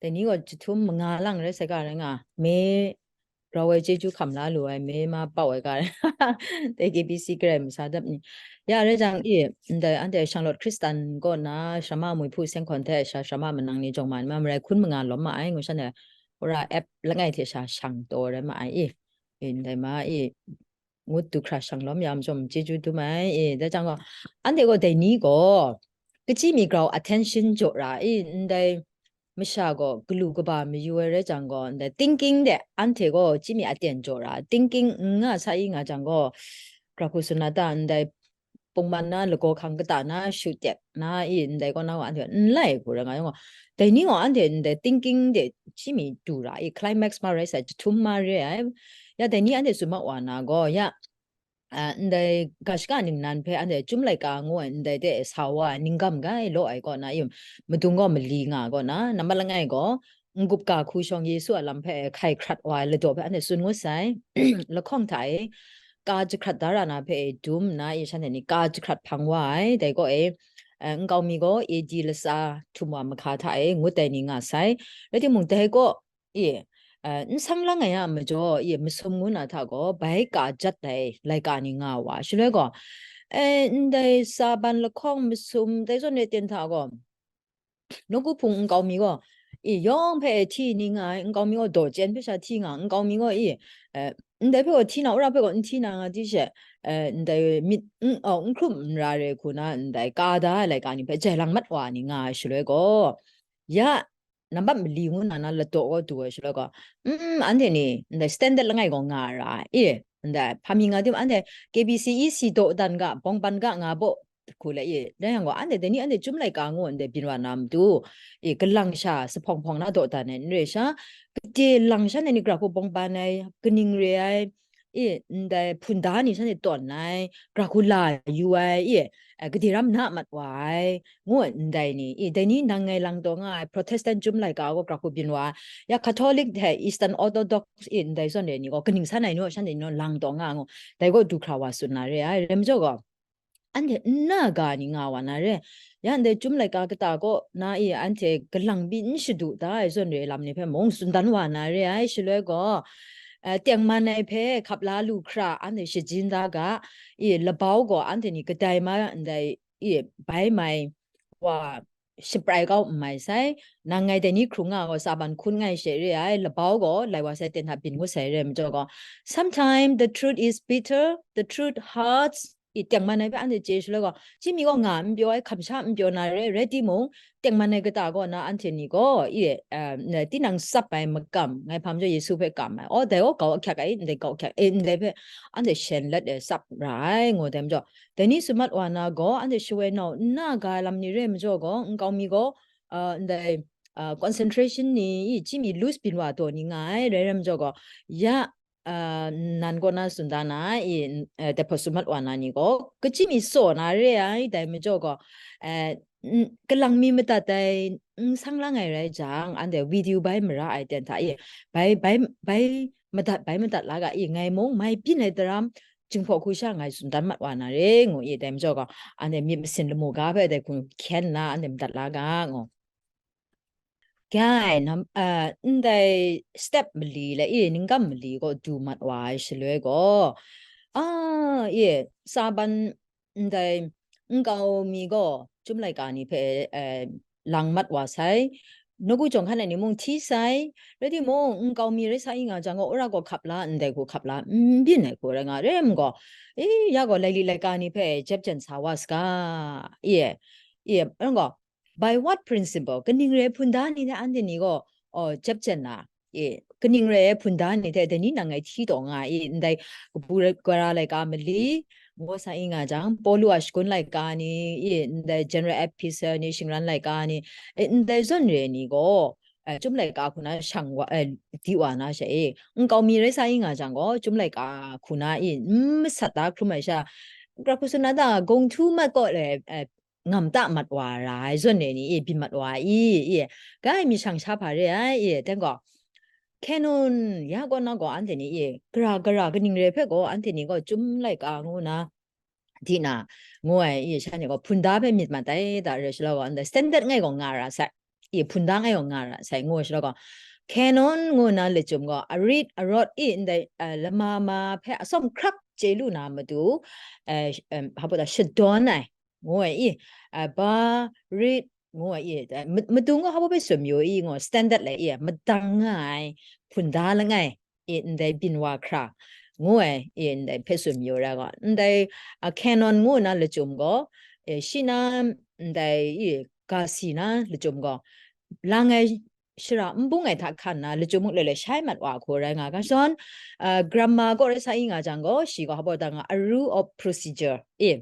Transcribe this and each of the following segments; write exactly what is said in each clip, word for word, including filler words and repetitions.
Dai ni gaw jahtum manga lang rai sai ga rai nga, me grau ai chyeju hkam la lu ai, me ma pau ai ga rai. Dai K B C karai masa dap ni. Ya, rai jang, i, ndai anhte shanglawt Hkristan kaw na, Sharma Mui Hpu Seng Hkawn hte sha Sharma Manang ni jawng ma ni ma marai hkun manga lawm ma ai, ngu shan ai, ora app langai hte sha shang taw rai ma ai, i. I, ndai ma, i, ngut du hkra shang lawm ya majawm, chyeju dum ai, i. Dai jang gaw, anhte gaw dai ni gaw, kachyi mi grau attention jaw ra, i, ndai masha gaw galu kaba mayu ai rai jang gaw, ndai thinking de anhte gaw chyi mi aten jaw ra, thinking n nga sa i nga jang gaw, pra hku tsun na ta, ndai pungman na, lagaw hkang kata na, shu tek na, i, ndai kaw na gaw anhte n lai hku rai nga yang gaw, dai ni gaw anhte ndai thinking de chyi mi du ra, i, climax ma rai sai, jahtum ma re ai. Ya, dai ni anhte tsun mat wa na gaw, ya, a, ndai ga shaka ningnan hpe anhte Chyum Laika ngu ai ndai de sa wa ai, ninggam ga ai law ai kaw na, i, madung gaw mali nga ai kaw na, nambat langai gaw, n-gup ga hku shawng Yesu a lam hpe hkai hkrat wa ai ladaw hpe anhte tsun ngut sai. Lahkawng hta e ka jahkrat da ra na hpe dum nna, i, shanhte ni ka jahkrat hpang wa ai. Dai kaw e, eh, nkau mi gaw A D latsa htum wa mahka hta e ngut ai ni nga sai. Rai timung, dai kaw, i, eh, n sang lang ai a majaw, i, masum ngu na hta gaw, bai ka jat ai laika ni nga wa. Shaloi gaw, eh, ndai Saban lahkawng masum, dai zawn e ten hta gaw, nawku hpung nkau mi gaw, i, yawng hpe hti ni nga ai, nkau mi gaw daw chyen hpe sha hti nga, nkau mi gaw, i, eh, ndai hpe gaw hti na, wora hpe gaw n hti na nga di she, eh, ndai myit n, oh, n hkrum n ra re hku na, ndai ka da ai laika ni hpe jai lang mat wa ni nga ai shaloi gaw, ya, nambat mali ngu na na ladaw gaw du ai shaloi gaw, mm, anhte ni ndai standard langai gaw nga ra ai, i, ndai hpa mi nga tim, anhte K B C E C daw dan ga, bawng ban ga nga baw, hku le, i, rai yang gaw, anhte dai ni anhte Chyum Laika ngu ndai byin wa na matu, i, kalang sha sa hpawng hpawng na daw dan ai n re sha, gade lang sha na ni gra hku bawng ban ai, kaning re ai, i, ndai hpun da ni shanhte tawn ai, gra hku la yu ai, i, eh, gade ram na mat wa ai, ngu ndai ni, i, dai ni nang ngai lang taw nga ai, Protestant Chyum Laika gaw gra hku byin wa ai, ya, Catholic hte Eastern Orthodox, i, ndai zawn re ni gaw kaning san ai nu, shanhte ni naw lang taw nga ngu, dai gaw du hkra wa tsun na re ai, rai majaw gaw, anhte n na ga ni nga wa na re. Ya, ndai Chyum Laika kata kaw na, i, anhte kalang pyi n shadu da ai zawn re lam ni hpe mung tsun dan wa na re ai, shaloi gaw, eh, tengman ai hpe hkap la lu hkra anhte shajin da ga, i, labau gaw anhte ni kadai ma ndai, i, bai mai wa shaprai kau n mai sai, nang ngai dai ni hkrung nga gaw Saban hkun ngai she re ai, labau gaw lai wa sai ten hta byin ngut sai re majaw gaw, sometimes the truth is bitter, the truth hurts, i, tengman ai hpe anhte chye shaloi gaw, chyi mi gaw nga n pyaw ai, hkam sha n pyaw na re, rai timung, tengman ai kata gaw na anhte ni gaw, i, eh, tinang tsap ai makam, ngai hpa majaw Yesu hpe kam ai, aw, dai gaw kau ahkyak ai, ndai kau ahkyak, e, ndai hpe anhte shen let e tsap ra ai, ngu dai majaw, dai ni tsun mat wa na gaw, anhte shawoi nau n na ga ai lam ni re majaw gaw, nkau mi gaw, ah, ndai, ah, concentration ni, i, chyi mi loose byin wa taw ni nga ai, rai rai majaw gaw, ya, ah, nan kaw na tsun da na, i, n-, eh, dai hpawt tsun mat wa na ni gaw, kachyi mi tsaw na re ai, dai majaw gaw, eh, n-, kalang mi madat ai, n sang lang ai rai jang, anhte video bai mara ai ten hta, i, bai, bai, bai madat, bai madat la ga, i, ngai mung mai byin ai daram, Jinghpaw hku sha ngai tsun dan mat wa na re, ngu i, dai majaw gaw, anhte myit masin lamu ga hpe dai hku hkyen nna anhte madat la ga, ngu. Gai, nam, ah, ndai step mali le, i, ninggam mali gaw du mat wa ai shaloi gaw, ah, i, Saban ndai nkau mi gaw Chyum Laika ni hpe, eh, lang mat wa sai, nawku jawng hkan ai ni mung hti sai, rai timung, nkau mi rai sa i nga jang gaw, wora gaw hkap la, ndai hku hkap la, n byin ai hku rai nga, rai yang gaw, e, ya gaw, laili laika ni hpe jep jen sa wa saga, e, e, yang gaw, by what principle, kaning re ai hpun da ni hte anhte ni gaw, oh, jep jen na, e, kaning re ai hpun da ni hte dai ni nang ngai hti taw nga i, ndai kabu gara laika mali, ngu sa i nga jang, Pawlu a shagun laika ni, i, ndai general epistle ni, shingran laika ni, e, ndai zawn re ni gaw, eh, Chyum Laika hku na shang wa, eh, di wa na sha e, nkau mi rai sa i nga jang gaw, Chyum Laika hku na i, n masat da hkrum ai sha, Grahku Sunata gawng htu mat kaw le, eh, ngam ta mat wa ra ai zawn e ni, i, byin mat wa i, i, gai mi shang sha hpa re ai, i, dan gaw, Canon ya kaw na gaw anhte ni, i, gara gara kaning re hpe gaw anhte ni gaw Chyum Laika ngu na, di na, ngu ai, i, sha ni gaw hpun da hpe myit mat ai, da re shaloi gaw, anhte standard ngai gaw nga ra sai. i hpun da ngai gaw nga ra sai ngu shaloi gaw, canon ngu na lachyum gaw, arit arawt i ndai, eh, lama ma hpe atsawm hkrak chye lu na matu, eh, sh-, em, hpa baw ta shadawn ai ngu ai i, eh, ba, rit ngu ai i, eh, ma-, matu ngu hpa baw hpe tsun mayu i ngu standard le i, madang nga ai, hpun da langai i, ndai byin wa hkra ngu ai i, ndai hpe tsun mayu ra gaw, ndai, a, canon ngu na lachyum gaw, eh, shi na ndai i, ga si na lachyum gaw, lang ai shara n bung ai hta hkan na lachyum muk le le shai mat wa hku rai nga ga shadawn, ah, grammar gaw rai sa i nga jang gaw, shi gaw hpa baw ta nga, a rule of procedure i,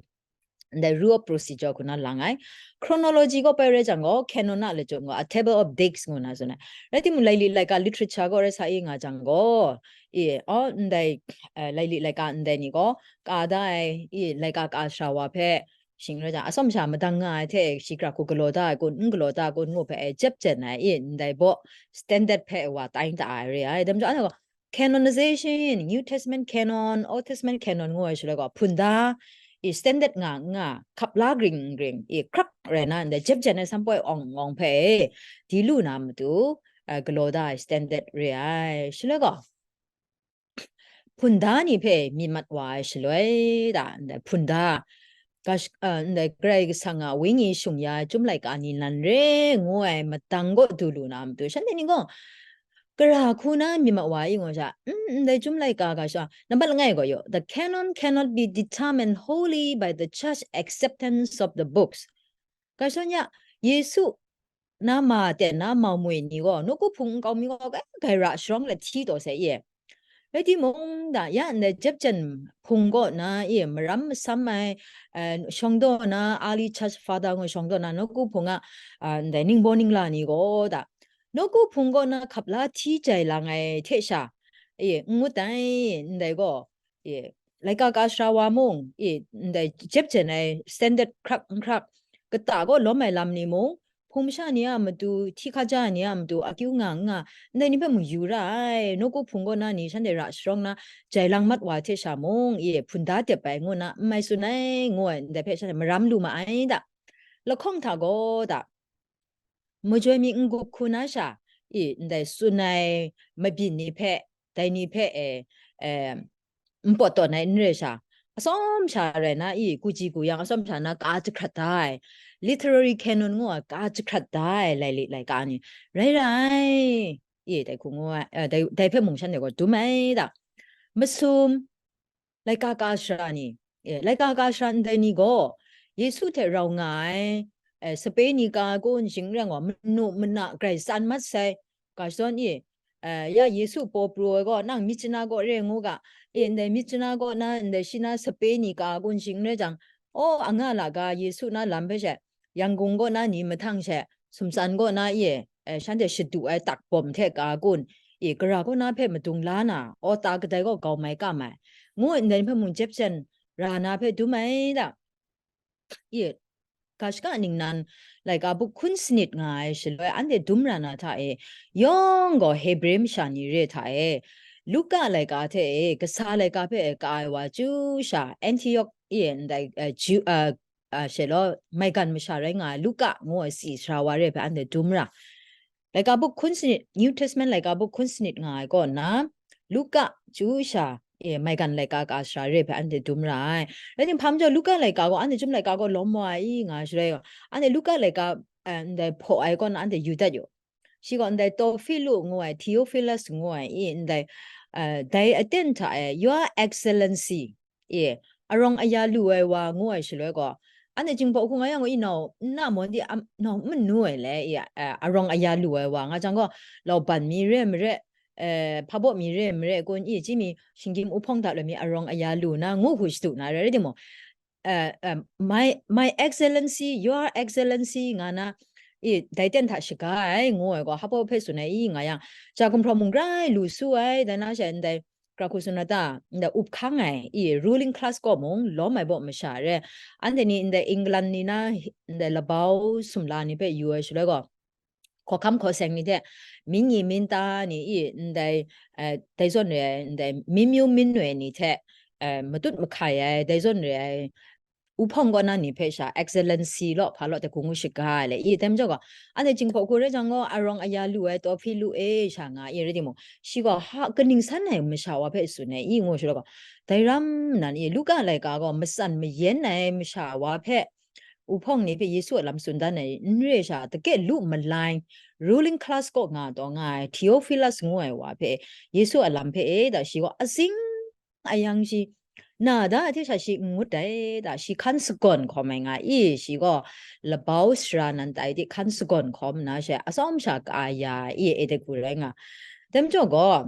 ndai rule of procedure hku na lang ai. Chronology gaw pai rai jang gaw, canon a lachyum gaw, a table of dates ngu na tsun ai. Rai timung, laili laika literature gaw rai sa i nga jang gaw, i, aw, ndai, eh, laili laika ndai ni gaw, ka da ai, i, laika ka sara wa hpe, shing rai jang, atsawm sha madang nga ai hte, shi hkra hku galaw da ai kun, n galaw da ai kun ngu hpe, e, jep jen ai, i, ndai baw standard hpe wa tai da ai re ai. Dai majaw, anhte gaw, canonization, New Testament canon, Old Testament canon ngu ai shaloi gaw, hpun da, i, standard nga, nga, hkap la gring gring, i, hkrak rai na, ndai jep jen ai sam poi awng awng hpe, di lu na matu, a, galaw da ai standard re ai. Shaloi gaw, hpun da ni hpe myit mat wa ai shaloi da, ndai hpun da, gash-, a, ndai Karai Kasang a Wenyi shung ya ai chyum laika ni nan re ngu ai madang gaw du lu na matu, shanhte ni gaw, gara hku na myit mat wa i ngu sha, mm, ndai chyum laika ga sha, nambat langai gaw yaw, the canon cannot be determined wholly by the church acceptance of the books. Ga shadawn ya, Yesu na ma ten na mau moi ni gaw, nawku hpung nkau mi gaw kai, kai ra sharawng let hti taw sai i. Rai timung, da, ya ndai jep jen hpung kaw na i, maram masam ai, eh, shawng daw na, early church father ngu shawng daw na, nawku hpung a, ah, ndai ningbaw ningla ni gaw, da, nawku hpung kaw na hkap la hti jai lang ai hte sha, i, n ngut ai, ndai gaw, i, laika ka sara wa mung, i, ndai jep jen ai standard hkrak n hkrak, kata gaw lawm ai lam ni mung, hpung masha ni a matu, hti hkaja ni a matu, akyu nga n nga, ndai ni hpe mung yu ra ai, nawku hpung kaw na ni shanhte ra sharawng na, jai lang mat wa hte sha mung, i, hpun da dep ai ngu na, n mai tsun ai, ngu ai, ndai hpe shanhte maram lu ma ai da. Lahkawng hta gaw da, majoi mi n-gup hku na sha, i, ndai tsun ai mabyin ni hpe, dai ni hpe, e, e, n pawt tawn ai n re sha, atsawm sha rai na, i, kuji kuyang atsawm sha na ka jahkrat da ai, literary canon ngu ai ka jahkrat da ai laili laika ni rai ra ai, i, dai hku ngu ai, e, dai, dai hpe mung shanhte gaw dum ai da. Masum, laika ka sara ni, e, laika ka sara ndai ni gaw, Yesu hte rau nga ai, e, sape ni ka kun, shing n rai gaw, manu mana grai tsan mat sai, ga shadawn i, e, ya Yesu paw pru ai gaw, nang myit chana gaw re ngu ga, e, ndai myit chana gaw na, ndai shi na sape ni ka kun, shing n rai jang, aw, anga la ga, Yesu na lam hpe she, Yangon kaw na ni mahtang she, sumtsan kaw na e, e, shanhte shadu ai tak bawm hte ka kun, e, gara kaw na hpe madung la na, aw, ta kadai gaw gau mai kam ai, ngu ndai hpe mung jep jen ra na hpe dum ai da. E, ga shaka ningnan laika buk hkun sanit nga ai shaloi, anhte dum ra na hta e, yawng gaw Hebre masha ni re hta e, Luka laika hte e, kasa laika hpe e ka ai wa chyu sha, Antiok e ndai, e, Ju-, e, a, she law, maigan masha rai nga ai Luka ngu ai si sara wa re hpe anhte dum ra. Laika buk hkun sanit, New Testament laika buk hkun sanit nga ai kaw na, Luka chyu sha, e, maigan laika ka sara re hpe anhte dum ra ai. Rai timung, hpa majaw Luka laika gaw, anhte chyum laika gaw lawm wa ai i nga ai shaloi gaw, anhte Luka laika, e, ndai hpaw ai kaw na anhte yu dat yu. Shi gaw ndai Teofilu ngu ai, Theophilus ngu ai i, ndai, e, dai aten hta e, Your Excellency, e, arawng aya lu ai wa ngu ai shaloi gaw, anhte Jinghpaw hku nga yang gaw, i nau, nna mawn di, am, nau n manu ai le, i, e, arawng aya lu ai wa nga jang gaw, lauban mi re ai mare, e, hpa baw mi re ai mare kun, i, chyi mi, shinggyim uhpawng hta loi mi arawng aya lu na, ngu hku shadu na rai, rai timung, e, e, My, My Excellency, Your Excellency, nga na, i, dai ten hta shaga ai, ngu ai gaw, hpa baw hpe tsun ai, i, nga yang, ja gumhpraw mung grai lu su ai, dai na she ndai, Kra hku tsun na ta, nda up hkang ai, i, ruling class kaw mung lawm ai baw masha re, anhte ni ndai England ni na, ndai labau sumla ni hpe yu ai shaloi gaw, hkawhkam hkaw seng ni hte, myin ni myin ta ni, i, ndai, eh, dai zawn re ai, ndai myin myu myin noi ni hte, eh, matut mahkai ai, dai zawn re ai, Wuhpawng kaw na ni hpe sha, Excellency law, hpa law, dai hku ngu shaga ai le, i, tem jaw gaw, anhte Jinghpaw hku rai jang gaw, arawng aya lu ai, tawhpyi lu e, sha nga, i, rai timung, shi gaw, ha, kaning san ai masha wa hpe tsun ai, i, ngu shaloi gaw, dai ram nan, i, Luka laika gaw, matsan mayan ai masha wa hpe, wuhpawng ni hpe Yesu a lam tsun dan ai, n re sha, dake lu malai, ruling class kaw nga taw nga ai, Theophilus ngu ai wa hpe, Yesu a lam hpe e, da shi gaw, atsing ayang shi, na da hte sha shi n ngut ai, da shi hkan sagawn hkawm ai nga i, shi gaw labau sara nan tai de hkan sagawn hkawm na she, atsawm sha ka ya i, e de hku rai nga. Dai majaw gaw,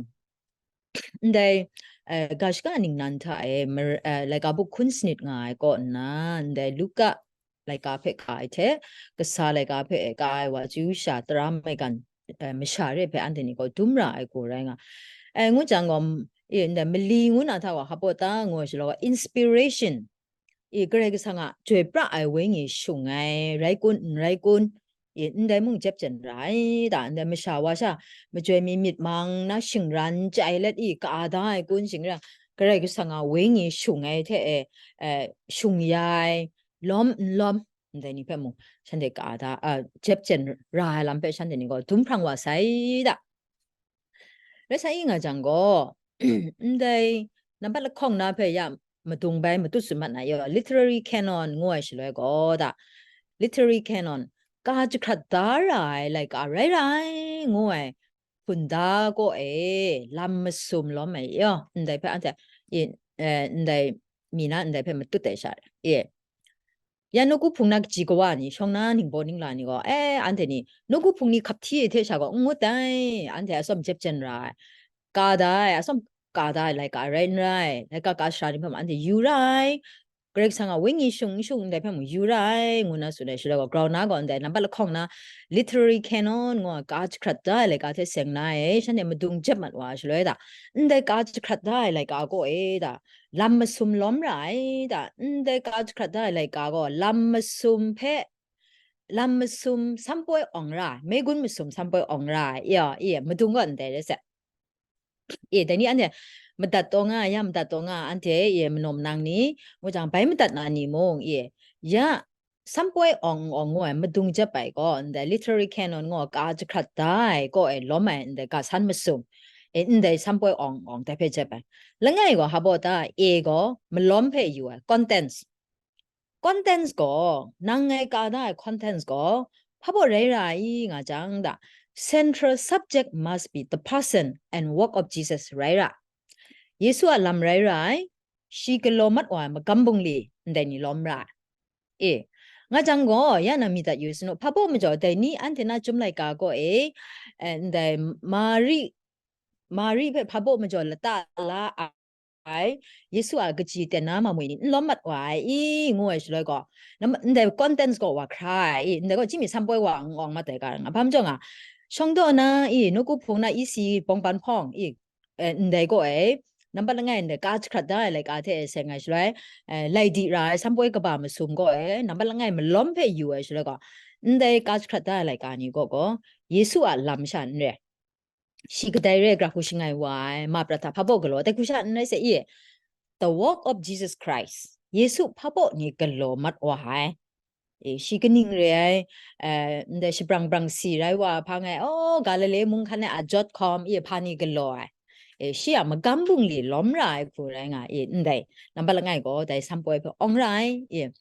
ndai, eh, ga shaka ningnan hta e, mer-, eh, laika buk hkun sanit nga ai kaw nna, ndai Luka laika hpe ka ai hte, kasa laika hpe ka ai wa chyu sha tara maigan, eh, masha re hpe anhte ni gaw dum ra ai hku rai nga. Eh, ngu jang gaw, m-, e, ndai mali ngu na hta gaw hpaw ta ngu ai shaloi gaw, inspiration, e, Karai Kasang a chyoi pra ai wenyi shung ai, rai kun, n rai kun, e, ndai mung jep jen ra ai, da, ndai masha wa sha, majoi mi myit mang na shingran chyai let, e, ka da ai kun shing rai, Karai Kasang a wenyi shung ai hte e, eh, shung ya ai, lawm n lawm, ndai ni hpe mung, shanhte ka da, a, jep jen ra ai lam hpe shanhte ni gaw dum hprang wa sai da. Rai sa i nga jang gaw, ndai nambat lahkawng na hpe ya madung bai matut tsun mat na yaw, literary canon ngu ai shaloi gaw da, literary canon, ka jahkrat da ra ai laika rai ra ai ngu ai hpunda kaw e lam masum lawm ai yaw, ndai hpe anhte, e, eh, ndai mi na ndai hpe matut ai sha, e, ya nawku hpung na kaji kawa ni, shawng na ningbaw ningla ni gaw, eh, anhte ni, nawku hpung ni hkap hti ai hte sha gaw n ngut ai, anhte atsawm jep jen ra ai, ka da ai, atsawm ka da ai laika rai n rai, laika ka sara ni hpe ma anhte yu ra ai, Karai Kasang a wenyi shung n shung ndai hpe mung yu ra ai, ngu na tsun ai shaloi gaw, grau na gaw ndai nambat lahkawng na literary canon ngu ai ka jahkrat da ai laika hte seng na e, shanhte madung jep mat wa ai shaloi da, ndai ka jahkrat da ai laika kaw e da, lam masum lawm ra ai da, ndai ka jahkrat da ai laika gaw, lam masum hpe, lam masum sampoi awng ra ai, meigun masum sampoi awng ra ai, ya, e, madung gaw ndai rai sai. E, dai ni anhte madat taw nga, ya madat taw nga, anhte, e, manom nang ni, ngu jang, bai madat na ni mung, e, ya, sampoi awng awng ngu ai madung jep ai gaw, ndai literary canon ngu ai ka jahkrat da ai kaw e lawm ai, ndai ga san masum, e, ndai sampoi awng awng dai hpe jep ai. Langai gaw hpaw ta, e gaw malawm hpe yu ai, contents. Contents gaw, nang ngai ka da ai contents gaw, hpaw rai ra i nga jang da, central subject must be the person and work of Jesus rai ra. Yesu a lam rai ra ai, shi galaw mat wa ai magam bungli ndai ni lawm ra ai. E, nga jang gaw, ya nang mi dat yu sanu, hpaw majaw dai ni anhte na chyum laika gaw e, eh, ndai Mari, Mari hpe hpaw majaw lata la ai, Yesu a kaji ten na mamwi ni n lawm mat wa ai i, ngu ai shaloi gaw, nam-, ndai contents gaw wa hkra ai i, ndai gaw chyi mi sampoi wa n awng mat ai ga nga, hpa majaw nga, shawng daw na i, nawku hpung na isi bawngban hpawng i, eh, ndai gaw e, nambat langai ndai ka jahkrat da ai laika hte seng ai shaloi, eh, lai di ra ai sampoi kaba masum gaw e, nambat langai malawm hpe yu ai shaloi gaw, ndai ka jahkrat da ai laika ni gaw gaw, Yesu a lam sha n re. Shi kadai re ai gara hku shangai wa ai, ma prat hta hpaw galaw, dai hku sha n rai sai i, the work of Jesus Christ, Yesu hpaw ni galaw mat wa ai. E, shi kaning re ai, eh, ndai shabrang brang si rai wa hpa ngai, oh, Galile mung hkan e a jawt hkawm, e, hpa ni galaw ai. E, shi a magam bungli lawm ra ai hku rai nga, e, ndai, nambat langai gaw, dai sampoi hpe awng ra ai, e.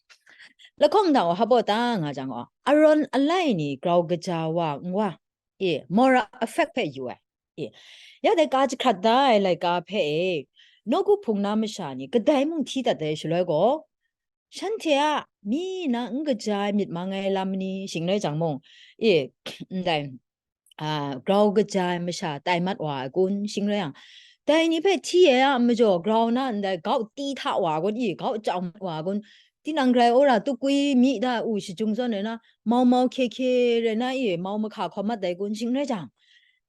Lahkawng nta wa hpaw ta nga jang gaw, Aron alai ni grau kaja wa n wa, e, moral effect hpe yu ai. E, ya dai ka jahkrat da ai laika hpe e, nawku hpung na masha ni kadai mung hti dat ai shaloi gaw, shanhte a mi na n kaja ai myit mang ai lam ni shing rai jang mung, e, ndai, a, grau kaja ai masha tai mat wa ai kun shing rai yang, dai ni hpe hti ai a majaw grau na ndai gau ti hta wa ai kun, i, gau jau mat wa ai kun, tinang grai ora tukwi mi da u shachyung zawn rai na, mau mau hkye hkye rai na, i, mau mahka hkawm mat ai kun shing rai jang,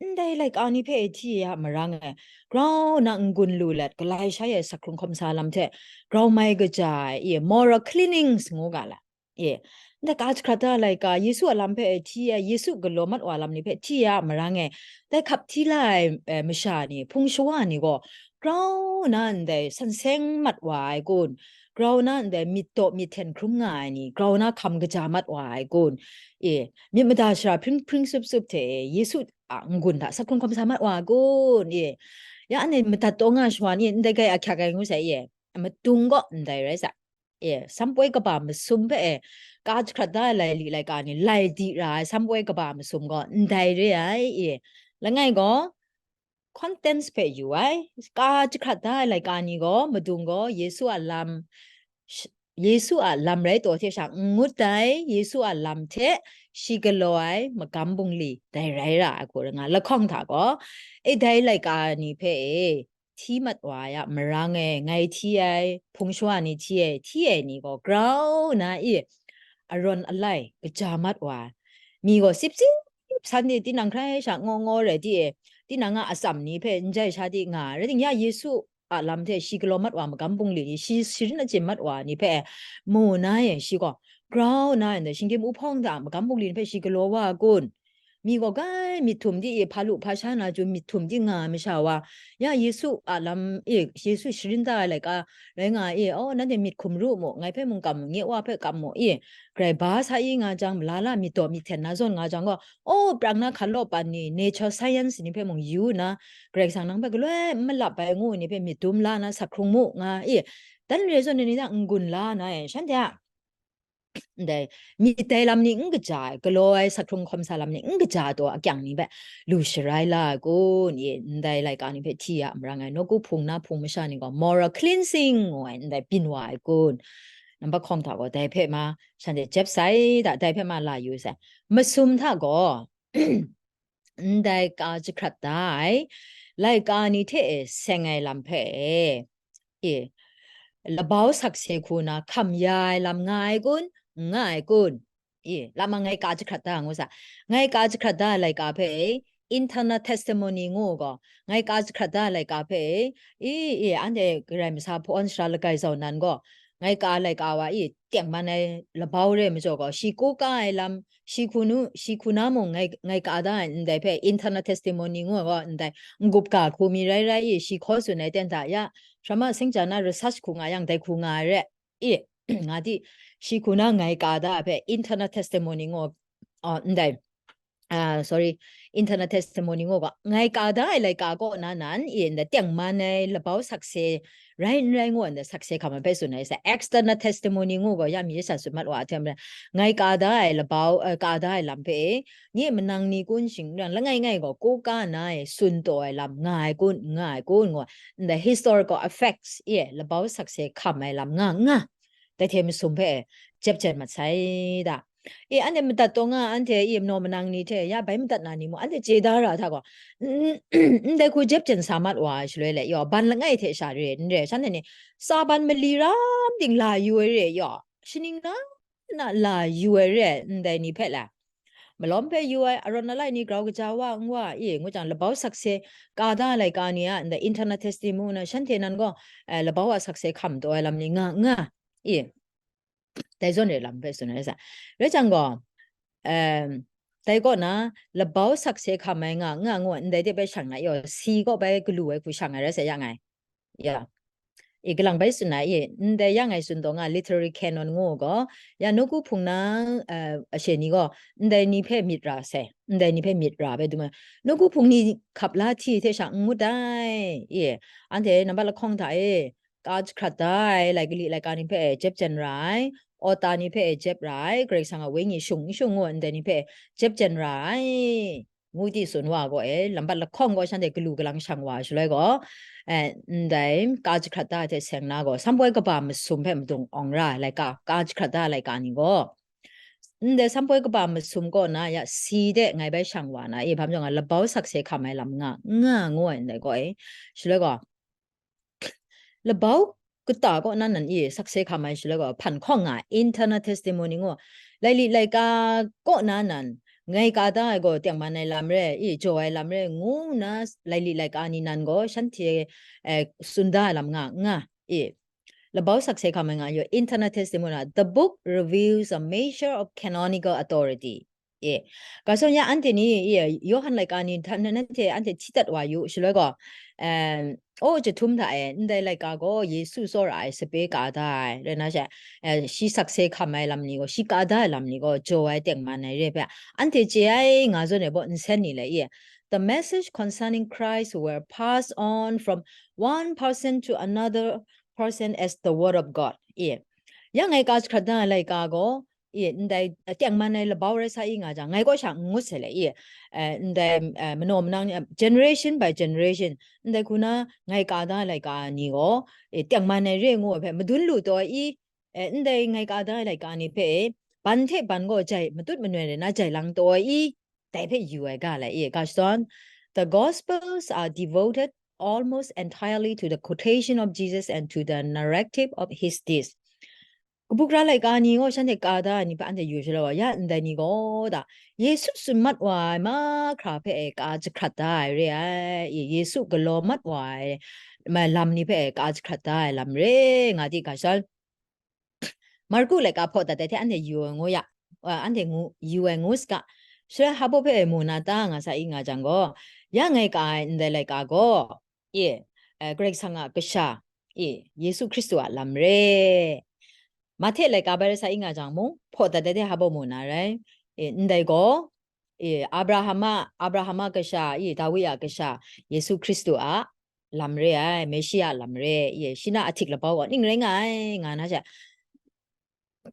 ndai laika ni hpe hti ai a marang e, grau na n-gun lu let, galai shai ai sak hkrung hkawm sa lam hte, grau mai kaja ai, i, moral cleanings ngu ga la. E, ndai ka jahkrat da ai laika, Yesu a lam hpe hti ai, Yesu galaw mat wa lam ni hpe hti ai a marang e, dai hkap hti la ai, eh, masha ni, hpung shawa ni gaw, grau na ndai san seng mat wa ai kun, grau na ndai myit daw myit hten hkrum nga ai ni, grau na hkam kaja mat wa ai kun? E, myit mada shara hpring hpring sup sup hte e, Yesu a n-gun hta sakhkrung hkawm sa mat wa ai kun? E, ya anhte madat taw nga ai shawa ni ndai gai ahkyak ai ngu sai, e, matung gaw ndai rai sa. E, sampoi kaba masum hpe e, ka jahkrat da ai laili laika ni, lai di ra ai sampoi kaba masum gaw ndai re ai, e, langai gaw, contents hpe yu ai, ka jahkrat da ai laika ni gaw, madung gaw, Yesu a lam, sh-, Yesu a lam rai taw hte sha n ngut ai, Yesu a lam hte shi galaw ai magam bungli, dai rai ra ai hku rai nga, lahkawng hta gaw, e, dai laika ni hpe e, hti mat wa ai a marang e, ngai hti ai, hpung shawa ni hti ai, hti ai ni gaw grau nna e, arawn alai kaja mat wa ai. Mi gaw sip sip san di, tinang hkrai sha ngaw ngaw rai di e, tinang a atsam ni hpe n jai sha di nga ai, rai ting, ya Yesu a lam hte shi galaw mat wa magam bungli ni, shi sharin achyin mat wa ni hpe mu na e, shi gaw grau nna e, shinggyim uhpawng hta magam bungli ni hpe shi galaw wa ai kun? Mi gaw kai myit htum di e, hpa lu hpa sha na chyu myit htum di nga ai masha wa, ya Yesu a lam e, Yesu sharin da ai laika rai nga ai e, aw, nanhte myit hkum ru mu, ngai hpe mung kam mu, nye Wa hpe kam mu e, grai ba sa i nga jang, mala la myit daw myit hten na zawn nga jang gaw, aw, prang na hkan law pan ni, nature science ni hpe mung yu nna, Karai Kasang nang hpe galoi n malap ai ngu ni hpe myit dum la na sak hkrung mu nga e, dan re zawn ni hta n-gun la na e, shanhte a ndai myit dai lam ni n kaja ai, galaw ai sak hkrung hkawm sa lam ni n kaja ai taw akyang ni hpe lu sharai la ai kun? E, ndai laika ni hpe hti ya marang ai, nawku hpung na hpung masha ni gaw moral cleansing ngu ai ndai byin wa ai kun? Nambat hkawng hta gaw dai hpe ma shanhte jep sai da, dai hpe ma la yu sai. Masum hta gaw, ndai ka jahkrat da ai laika ni hte e seng ai lam hpe e, e, labau sakse hku na hkam ya ai lam nga ai kun, n nga ai kun? E, lama ngai ka jahkrat da ngu sa, ngai ka jahkrat da ai laika hpe e, internal testimony ngu gaw, ngai ka jahkrat da ai laika hpe e, e, e, anhte Karai masa hpawn sara lagai zau nan gaw, ngai ka ai laika wa e, tengman ai labau re majaw gaw, shi koka ai lam, shi hku nu, shi hku na mung ngai, ngai ka da ai ndai hpe internal testimony ngu ai gaw, ndai n-gup ga hku mi rai rai e, shi hkaw tsun ai ten hta ya, shrama singja na research hku nga yang, dai hku nga ai re, e, nga di, shi hku na ngai ka da ai hpe internal testimony ngu, a, ndai, ah, sorry, internal testimony ngu ga, ngai ka da ai laika kaw na nan, e, nda tengman ai labau sakse rai n rai ngu nda sakse hkam ai hpe tsun ai sa, external testimony ngu gaw, ya mi sha tsun mat wa ai hte maren, ngai ka da ai labau, eh, ka da ai lam hpe, nye manang ni kun shing n rai, langai ngai gaw, koka na e, tsun taw ai lam nga ai kun, n nga ai kun ngu, nda historical effects e, labau sakse hkam ai lam nga nga, dai hte masum hpe jep jen mat sai da. E, anhte madat taw nga, anhte e, manaw manang ni hte ya bai madat na ni mung, anhte chye da ra hta gaw, n-, ndai hku jep jen sa mat wa ai shaloi le, yaw, ban langai hte sha re n re, shanhte ni tsa ban mali ram ting la yu ai re, yaw, shaning na na la yu ai re, ndai ni hpe la, malawm hpe yu ai, arawn alai ni grau kaja wa n wa, e, ngu jang, labau sakse ka da ai laika ni a, ndai internal testimony na, shanhte nan gaw, eh, labau a sakse hkam taw ai lam ni nga nga, e, dai zawn re lam hpe tsun ai sa. Rai jang gaw, em, dai kaw na, labau sakse hkam ai nga nga ngu ai, ndai de bai shang na, yaw, si kaw bai galu ai hku shang ai rai sa yang ai. Ya. E, kalang bai tsun ai, e, ndai yang ai tsun taw nga, literary canon ngu gaw, ya, nawku hpung na, eh, ashe ni gaw, ndai ni hpe myit ra sai, ndai ni hpe myit ra bai dum ai. Nawku hpung ni hkap la hti hte sha n ngut ai, e, anhte nambat lahkawng hta e, ka jahkrat da ai, lai kali laika ni hpe e jep jen ra ai, author ni hpe e jep ra ai, Karai Kasang a Wenyi shung n shung ngu ndai ni hpe jep jen ra ai, ngu di tsun wa gaw e, lambat lahkawng gaw shanhte galu galang shang wa shaloi gaw, eh, ndai ka jahkrat da ai hte seng na gaw, sampoi kaba masum hpe madung awng ra ai laika, ka jahkrat da ai laika ni gaw, ndai sampoi kaba masum kaw na ya si de ngai bai shang wa na, e, hpa majaw nga, labau sakse hkam ai lam nga, nga ngu ai ndai gaw e, shaloi gaw, labau kata kaw na nan e sakse hkam ai shaloi gaw, hpan hkawng nga, internal testimony ngu, laili laika kaw na nan, ngai ka da ai gaw tengman ai lam re, e, jaw ai lam re, ngu nna laili laika ni nan gaw shanhte, eh, tsun da ai lam nga, nga, e, labau sakse hkam ai nga, your internal testimony, the book reveals a measure of canonical authority. E, ga shawng ya anhte ni, e, Yawhan laika ni hta na, nanhte anhte hti dat wa yu, shaloi gaw, em, o, chyahtum hta e, ndai laika gaw Yesu tsawra ai sape ka da ai, rai na sha, eh, shi sakse hkam ai lam ni gaw, shi ka da ai lam ni gaw, jaw ai tengman ai re hpe, anhte chye ai nga zawn e baw, nsen ni le, e, the message concerning Christ were passed on from one person to another person as the word of God. E, ya ngai ka jahkrat da ai laika gaw, e, ndai, eh, tengman ai labau rai sa i nga jang, ngai kaw sha n ngut sai le, e, eh, ndai, eh, manaw manang ni, eh, generation by generation, ndai hku na ngai ka da laika ni gaw, e, tengman ai re ngu ai hpe madun lu taw i, eh, ndai ngai ka da laika ni hpe, ban hte ban gaw jai matut manoi rai na jai lang taw i, dai hpe yu ai ga lai, e, ga shadawn, the Gospels are devoted almost entirely to the quotation of Jesus and to the narrative of his deeds. Kabu gara laika ni gaw shanhte ka da ai ni hpe anhte yu shaloi wa, ya ndai ni gaw da, Yesu tsun mat wa ai mahkra hpe e ka jahkrat da ai re ai, e, Yesu galaw mat wa ai ma lam ni hpe e ka jahkrat da ai lam re, nga di ga shadawn. Marku laika hpaw dat ai hte anhte yu ai ngu ya, a, anhte ngu, yu ai ngu saga. Shaloi hpa baw hpe mu na ta nga sa i nga jang gaw, ya ngai ka ai ndai laika gaw, e, eh, Karai Kasang a Kasha, e, Yesu Hkristu a lam re. Mahte laika bai rai sa i nga jang mung, hpaw dat ai hte hpa baw mu na rai. E, ndai gaw, e, Abraham a, Abraham a Kasha, e, Dawi a Kasha, Yesu Hkristu a lam re ai, Meshia a lam re, e, shi na ahtik labau gaw ning rai nga ai, nga na sha,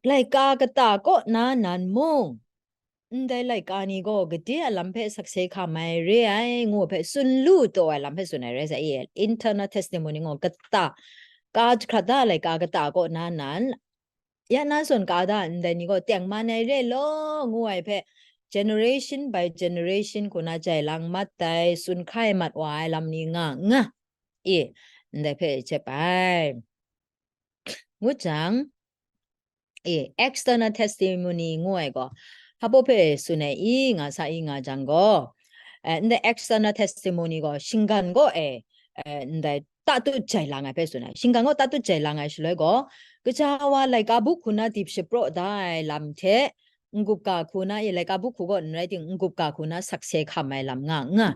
laika kata kaw na nan mung, ndai laika ni gaw gade a lam hpe sakse hkam ai re ai, ngu hpe tsun lu taw ai lam hpe tsun ai rai sa i, internal testimony ngu kata, ka jahkrat da laika kata kaw na nan, ya na zawn ka da ndai ni gaw tengman ai re law, ngu ai hpe, generation by generation hku na jai lang mat ai, tsun hkai mat wa ai lam ni nga nga, e, ndai hpe e jep ai. Ngut jang, e, external testimony ngu ai gaw, hpa baw hpe tsun ai i nga sa i nga jang gaw, eh, ndai external testimony gaw shinggan gaw e, eh, ndai tatut jai lang ai hpe tsun ai. Shinggan gaw tatut jai lang ai shaloi gaw, kaja wa laika buk hku na dip shapraw da ai lam hte, n-gup ga hku na, e, laika buk hku gaw n rai ting, n-gup ga hku na sakse hkam ai lam nga nga,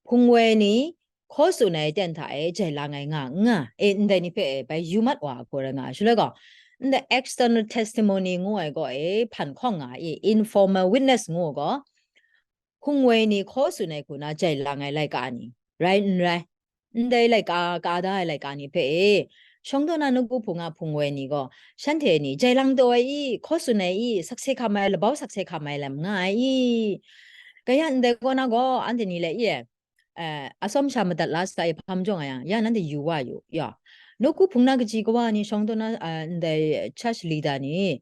hpung woi ni, hkaw tsun ai aten hta e jai lang ai nga nga, e, ndai ni hpe e bai yu mat wa ai hku rai nga ai shaloi gaw, ndai external testimony ngu ai gaw e hpan hkawng nga ai, e, informal witness ngu ai gaw, hpung woi ni hkaw tsun ai hku na jai lang ai laika ni rai n rai, ndai laika ka da ai laika ni hpe e, shawng daw na nawku hpung a hpung woi ni gaw, shanhte ni jai lang taw ai i, hkaw tsun ai i, sakse hkam ai, labau sakse hkam ai lam nga ai i, kaya ndai kaw na gaw, anhte ni le i e, eh, atsawm sha madat la sa e hpa majaw nga yang, ya nanhte yu wa yu, ya. Nawku hpung na kaji kawa ni shawng daw na, eh, ndai church leader ni,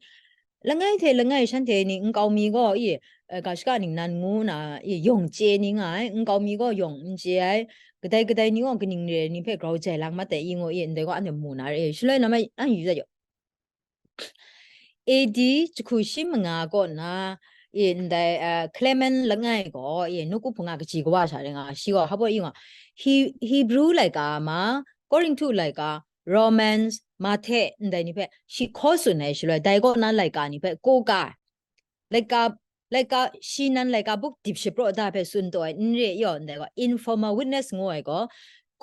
langai hte langai shanhte ni nkau mi gaw, i, eh, ga shaka ningnan ngu na, i, yawng chye ni nga ai, nkau mi gaw yawng n chye ai, kadai kadai ni gaw kaning re ni hpe grau jai lang mat ai i ngu i, ndai gaw anhte mu na re, shaloi na ma, an yu dat yu. A D jahku shi manga kaw na, i, ndai, eh, Clement langai gaw, i, nawku hpung a kaji kawa sha rai nga, shi gaw hpa baw i nga, He-, Hebrew laika ma, Korinhtu laika, Romans, Mahte, ndai ni hpe shi hkaw tsun ai shaloi, dai kaw na laika ni hpe ko ka ai. Laika, laika, shi nan laika buk dip shapraw da hpe tsun taw ai n re yaw ndai gaw, informal witness ngu ai gaw,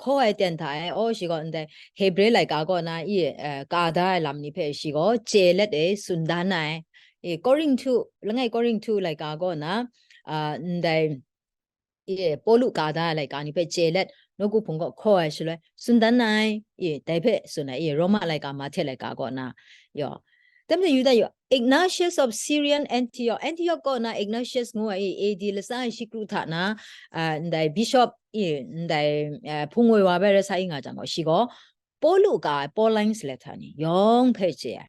hkaw ai ten hta e, aw, shi gaw ndai Hebre laika kaw na i, eh, ka da ai lam ni hpe shi gaw chye let e tsun dan ai. E, Korinhtu, langai Korinhtu laika kaw na, ah, ndai, e, Pawlu ka da ai laika ni hpe chye let, nawku hpung gaw hkaw ai shaloi, tsun dan ai, e, dai hpe tsun ai, e, Roma laika, Mahte laika kaw na, yaw. Tem de Yuda yaw, Ignatius of Syrian Antioch, Antioch kaw na Ignatius ngu ai, e, A D latsa ai shi kru hta na, a, ndai bishop, e, ndai, a, hpung woi wa bai rai sa i nga jang gaw, shi gaw, Pawlu ka ai Pauline letter ni yawng hpe chye ai.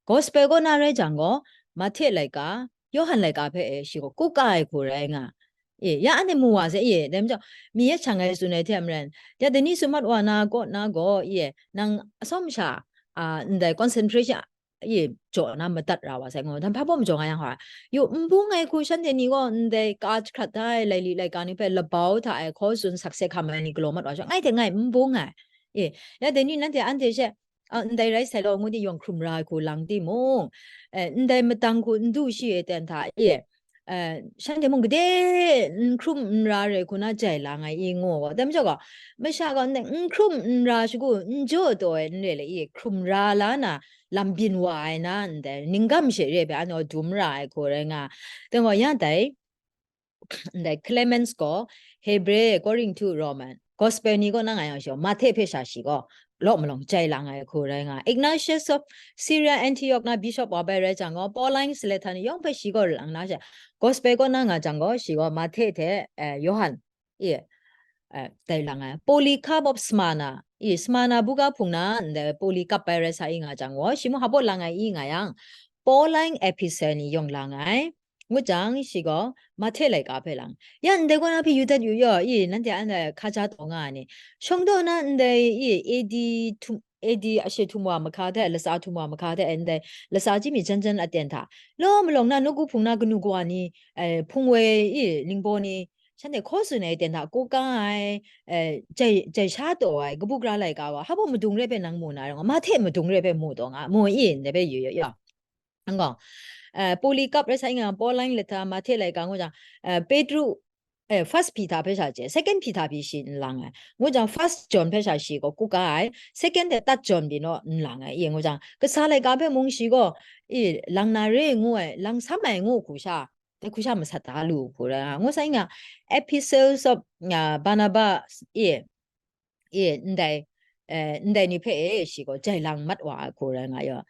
Gospel kaw na rai jang gaw, Mahte laika, Yawhan laika hpe e shi gaw kup ka ai hku rai nga. E, ya anhte mu wa sai, e, dai majaw, mi ya shang ai tsun ai hte maren, ya dai ni tsun mat wa na kaw na gaw, e, nang atsawm sha, a, ndai concentration, e, jaw na madat ra wa sai ngu, dan hpa baw majaw nga yang hpa, yu, n bung ai hku shanhte ni gaw ndai ka jahkrat da ai laili laika ni hpe labau hta e hkaw tsun sakse hkam ai ni galaw mat wa shawng, ngai hte ngai n bung ai. E, ya dai ni nanhte anhte she, a, ndai rai sai law ngu di yawng hkrum ra ai hku lang timung, e, ndai madang hku n du shi ai ten hta e, eh, shanhte mung gade n hkrum n ra re hku na jai lang ai i ngu gaw, dai majaw gaw, masha gaw ndai n hkrum n ra shagu n jaw taw ai n re le i, hkrum ra la na lam byin wa ai na ndai, ninggam she re ai hpe anhte dum ra ai hku rai nga. Dai gaw, ya dai, ndai Clemens gaw Hebre, Korinhtu, Roman, Gospel ni kaw na nga yang shi gaw, Mahte hpe sha shi gaw law malawng jai lang ai hku rai nga. Ignatius of Syria, Antioch na bishop wa bai rai jang gaw, Pauline, Siletha ni yawng hpe shi gaw lang na sha, Gospel kaw na nga jang gaw, shi gaw Mahte hte, eh, Yawhan, i, eh, dai lang ai. Polycarp of Smyrna, i, Smyrna buga hpung na ndai Polycarp bai rai sa i nga jang gaw, shi mung hpa baw lang ai i nga yang, Pauline epistle ni yawng lang ai. Ngut jang, shi gaw Mahte laika hpe lang. Ya ndai kaw na hpe yu dat yu yaw, i, nanhte anhte hka ja taw nga ai ni? Shawng daw na ndai, i, A D htum, A D ashe htum wa mahka hte, latsa htum wa mahka hte, ndai latsa chyinghpi jan jan aten hta, law malawng na nawku hpung na kanu kawa ni, eh, hpung woi, i, ningbaw ni, shanhte hkaw tsun ai aten hta, koka ai, eh, jai, jai sha taw ai, kabu gara laika gaw, hpa baw madung re hpe nang mu na rai nga, Mahte madung re hpe mu taw nga, mu i, ndai hpe yu yaw. Ango, eh, Polycarp rai sa i nga, Pauline lata, Mahte laika ngu jang, eh, Petru, eh, First Peter hpe sha chye, Second Peter pyi shi n lang ai. Ngu jang, First John hpe sha shi gaw kuka ai, Second de Third John pyi naw n lang ai. I ngu jang, kasa laika hpe mung shi gaw, i, lang na re ngu ai, lang sam ai ngu hku sha, dai hku sha masat da lu hku rai nga. Ngu sa i nga, Epistles of, ah, Barnabas, i, i, ndai, eh, ndai ni hpe e shi gaw jai lang mat wa ai hku rai nga yaw.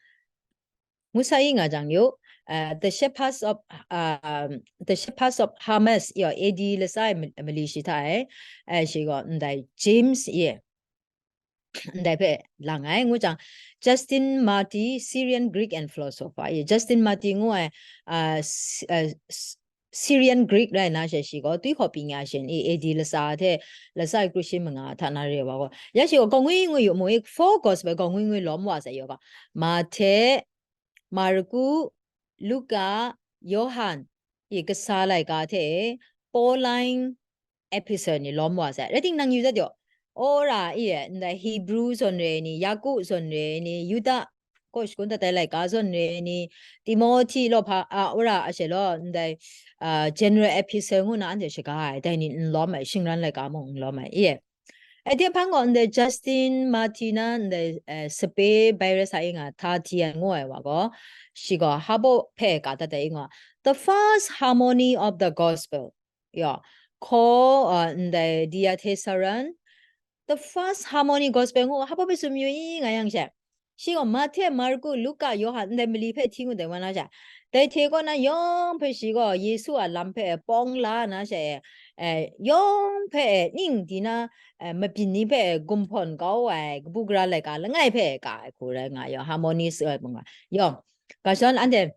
Ngu sa i nga jang yu, uh, the shepherds of, um, the shepherds of Hermas, yaw, A D latsa ai ma-, mali shi hta e, eh, shi gaw ndai James, ye, ndai hpe lang ai. Ngu jang, Justin Martyr, Syrian Greek and philosopher, ye, Justin Martyr ngu ai, uh, S-, uh, S-, Syrian Greek rai na she shi gaw, twi hkaw pyi nya shin i, A D latsa hte, latsa i kru shi manga hta na re wa gaw, ya shi gaw, gaw ngwi ngwi yu mu i, four gospel gaw ngwi ngwi lawm wa sai yaw gaw, Mahte, Marku, Luka, Yawhan, i kasa laika hte, Pauline epistle ni lawm wa sai. Rai timung, yu dat yaw, ora i, ndai Hebru zawn re ni, Yaku zawn re ni, Yuda kaw shagun dat ai laika zawn re ni, Timohti lawhpa, a, ora ashe law, ndai, a, general epistle ngu na anhte shaga ai, dai ni n lawm ai, shingran laika mung n lawm ai, i. Ai de hpang gaw, ndai Justin Martyr na, ndai, eh, sape bai rai sa i nga, Tertullian ngu ai wa gaw, shi gaw hpa baw hpe ka dat ai i nga, the first harmony of the gospel, ya, hkaw, uh, ndai Diatessaron, the first harmony gospel ngu hpa baw hpe tsun mayu i nga yang she, shi gaw Mahte, Marku, Luka, Yawhan, ndai mali hpe hti ngut ai wa na sha, dai hte kaw na yawng hpe shi gaw Yesu a lam hpe pawng la na sha e, eh, yawng hpe e ning di na, eh, mabyin ni hpe e gumhpawn kau ai kabu gara laika langai hpe e ka ai hku rai nga yaw, harmony su ai hpung nga. Yawng, ga shadawn anhte,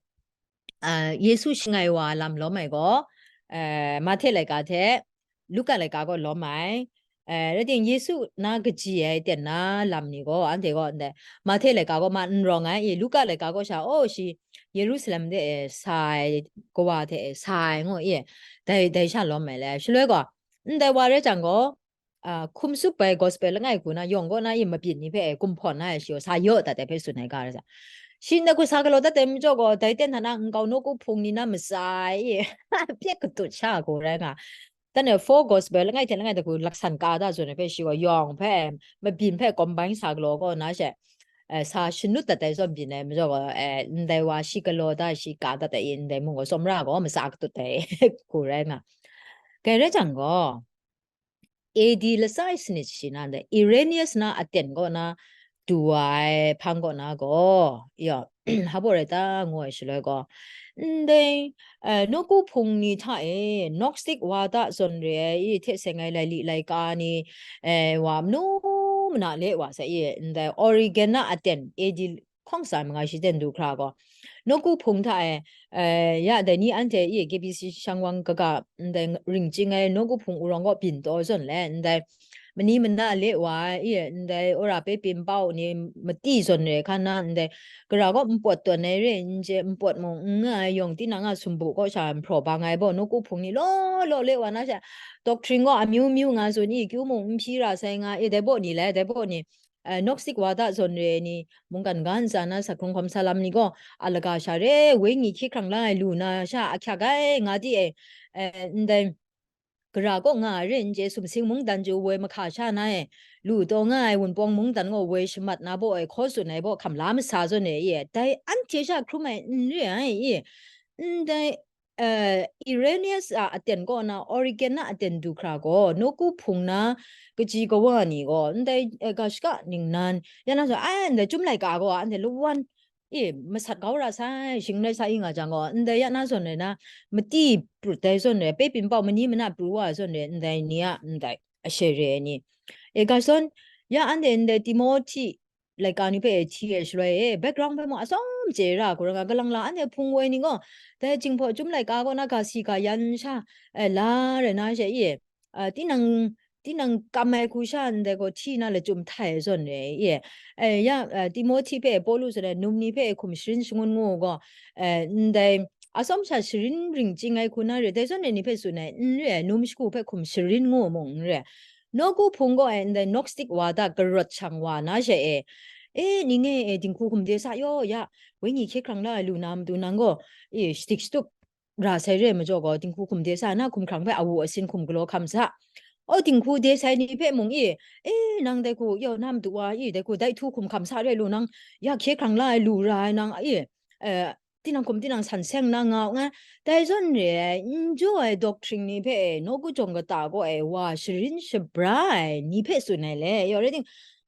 ah, Yesu shangai wa lam lawm ai gaw, eh, Mahte laika hte Luka laika gaw lawm ai. Eh, rai timung, Yesu na kaji ai ten na lam ni gaw, anhte gaw ndai Mahte laika gaw ma n rawng ai, i, Luka laika gaw sha, oh, shi Yerusalem de e sa ai kawa hte e sa ai ngu, i, dai, dai sha lawm ai le. Shaloi gaw, ndai wa rai jang gaw, ah, hkum tsup ai gospel langai hku na, yawng kaw na i mabyin ni hpe e gumhpawn na ai shi gaw sa yaw dat ai hpe tsun ai ga rai sa. Shi ndai hku sa galaw dat ai majaw gaw, dai ten hta na nkau nawku hpung ni na matsa ai, i, pyak katut sha hku rai nga. Dan e four gospel langai hte langai hta hku laksan ka da zawn ai hpe shi gaw yawng hpe, mabyin hpe combine sa galaw kaw na she, eh, sa shanut dat ai zawn byin ai majaw gaw, eh, ndai wa shi galaw da, shi ka dat ai, ndai mung gaw tsawmra gaw matsa katut ai hku rai nga. Dai rai jang gaw, A D latsa i sanit shi na ndai Irenaeus na aten kaw na du wa ai hpang kaw na gaw, ya, hpa baw rai ta ngu ai shaloi gaw, ndai, eh, nawku hpung ni hta e, Gnostic wada zawn re ai i hte seng ai laili laika ni, eh, wa manu mana le wa sai i, ndai Origen na aten A D hkawng tsa manga shi ten du hkra gaw, nawku hpung hta e, eh, ya dai ni anhte i K B C shang wang kaga ndai ring chying ai nawku hpung wurang kaw byin taw zawn le, ndai mani mana le wa ai, i, ndai ora pe pyin pau ni mati zawn re hkan na, ndai gara gaw npawt tawn ai re n chye, npawt mung n nga ai yawng tinang a sumpu kaw sha nhpraw bang ai baw, nawku hpung ni law law le wa na sha, doctrine gaw amyu myu nga tsun i, kyu mung n hpyi ra sai nga i, dai baw ni le, dai baw ni, eh, Gnostic wada zawn re ai ni, mungkan ga ntsa na, sa hkrung hkawm sa lam ni gaw, a laga sha re, wenyi hkye hkrang la ai lu na sha ahkyak ai, nga di e, eh, ndai, gara kaw nga ai re n chye, sumsing mungdan chyu woi mahka sha na e, lu taw nga ai wunpawng mungdan gaw woi shamat na baw e, hkaw tsun ai baw hkam la masa zawn e, i e, dai anhte sha hkrum ai n re ai, i e, ndai, eh, Irenaeus a aten kaw na, Origen a aten du hkra gaw, nawku hpung na kaji kawa ni gaw, ndai, eh, ga shaka ningnan, ya na zawn, ai, ndai Chyum laika gaw, anhte lawan, e, masat kau ra sai, shing rai sa i nga jang gaw, ndai ya na zawn rai na, mati prut dai zawn rai, pe pin pau mani mana pru wa zawn rai, ndai ni a, ndai, ashe re ai ni. E, ga zawn, ya anhte ndai Timoti, laika ni hpe hti e shaloi e, background hpe mung atsawm chye ra, hku rai nga, kalang la anhte hpung woi ni gaw, dai Jinghpaw Chyum laika kaw na ga si ga yan sha, e, la rai na she, i e, a, tinang, tinang kam ai hku sha ndai gaw hti na lachyum htai ai zawn re, i e, e, ya, a, Timoti hpe Pawlu zawn ai num ni hpe hkum sharin shangun ngu gaw, e, ndai atsawm sha sharin ring chying ai hku na re, dai zawn re ni hpe tsun ai, n re ai, num shagu hpe hkum sharin ngu mung n re, nawku hpung gaw e ndai Gnostic wada karawt shang wa na she e, e, ning e, e, dinghku hkum de sa yaw ya, wenyi hkye hkrang la ai lu na matu nang gaw, e, shadik shatup ra sai re ai majaw gaw, dinghku hkum de sa na, hkum hkrang hpe awu asin hkum galaw hkam sa. O, dinghku de sai ni hpe mung i, e, nang dai hku, yaw, na madu wa i, dai hku, dai htu hkum hkam sa re lu nang, ya hkye hkrang la ai lu ra ai nang, i, e, tinang hkum tinang san seng na nga u nga, dai zawn re ai, n jaw ai doctrine ni hpe, e, nawku jawng kata gaw e, wa sharin shabra ai ni hpe tsun ai le, yaw, rai ting,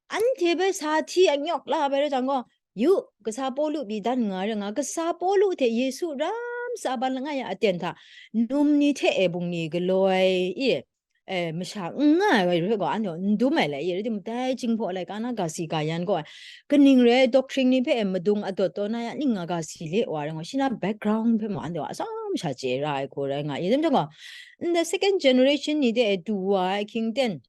anhte hpe sa hti anyawk la ai rai jang gaw, yu, kasa Pawlu pyi dan nga rai nga, kasa Pawlu hte Yesu ram sa ban langai a aten hta, num ni hte e bungli galaw ai, i, e, masha n nga ai hpe gaw, anhte n dum ai le, i, rai timung, dai Jinghpaw laika na ga si ga yan gaw, kaning rai, doctrine ni hpe e madung adawt taw na ya ning nga ga si le wa rai nga, shi na background hpe mung anhte atsawm sha chye ra ai hku rai nga, i, rai timung gaw, ndai second generation ni de e du wa ai hkying ten,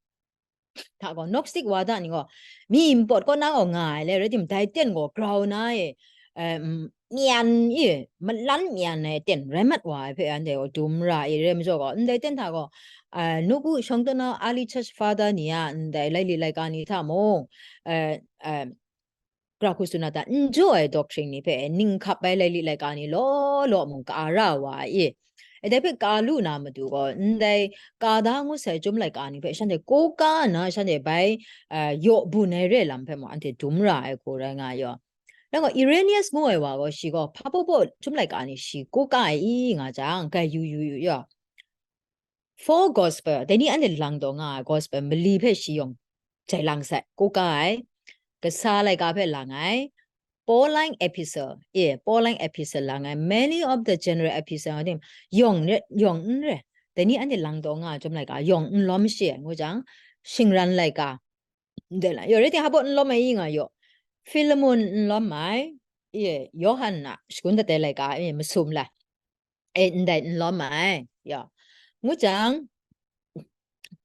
hta gaw, Gnostic wada ni gaw, mi npawt kaw na gaw nga ai le, rai timung, dai ten gaw grau na e, em, myan e, malan myan ai ten rai mat wa ai hpe anhte gaw dum ra ai re majaw gaw, ndai ten hta gaw, a, nawku shawng taw na early church father ni a ndai laili laika ni hta mung, e, em, gara hku tsun na ta, n jaw ai doctrine ni hpe ning hkap ai laili laika ni law law mung ka ra wa ai i. E, dai hpe ka lu na matu gaw, ndai ka da ngut sai Chyum laika ni hpe shanhte kaw ka nna, shanhte bai, a, yaw bun ai re lam hpe mung anhte dum ra ai hku rai nga yaw. Nang gaw Irenaeus ngu ai wa gaw, shi gaw hpa baw baw Chyum laika ni shi kaw ka ai i nga jang, grai yu yu yu yaw. Four gospel, dai ni anhte lang taw nga ai gospel mali hpe shi yawng jai lang sai, kaw ka ai, kasa laika hpe lang ai, Pauline epistle, e, Pauline epistle lang ai, many of the general epistle, nga tim, yawng re, yawng n re, dai ni anhte lang taw nga ai Chyum laika, yawng n lawm shi ai, ngu jang, shingran laika, ndai la, yaw, rai ting, hpa baw n lawm ai i nga yaw, Philemon n lawm ai, e, Yawhan a shagun dat ai laika, e, masum lai, e, ndai n lawm ai, yaw, ngu jang,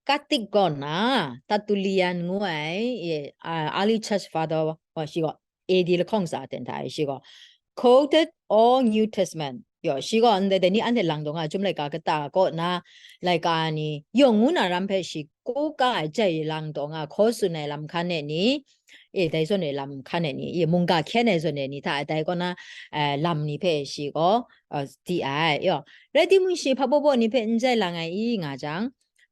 Catholic kaw na, Tertullian ngu ai, e, a, early church father wa shi gaw, A D lahkawng tsa ten hta e shi gaw, quoted all New Testament. Yaw, shi gaw ndai, dai ni anhte lang taw nga ai Chyum laika kata kaw na, laika ni, yawng ngu na ram hpe shi kaw ka ai jai lang taw nga ai, hkaw tsun ai lam hkan e ni, e, dai zawn e lam hkan e ni, e, mungga hkyen ai zawn e ni hta, dai kaw na, e, lam ni hpe shi gaw, e, di ai. Yaw, rai timung, shi hpa baw baw ni hpe n jai lang ai i nga jang,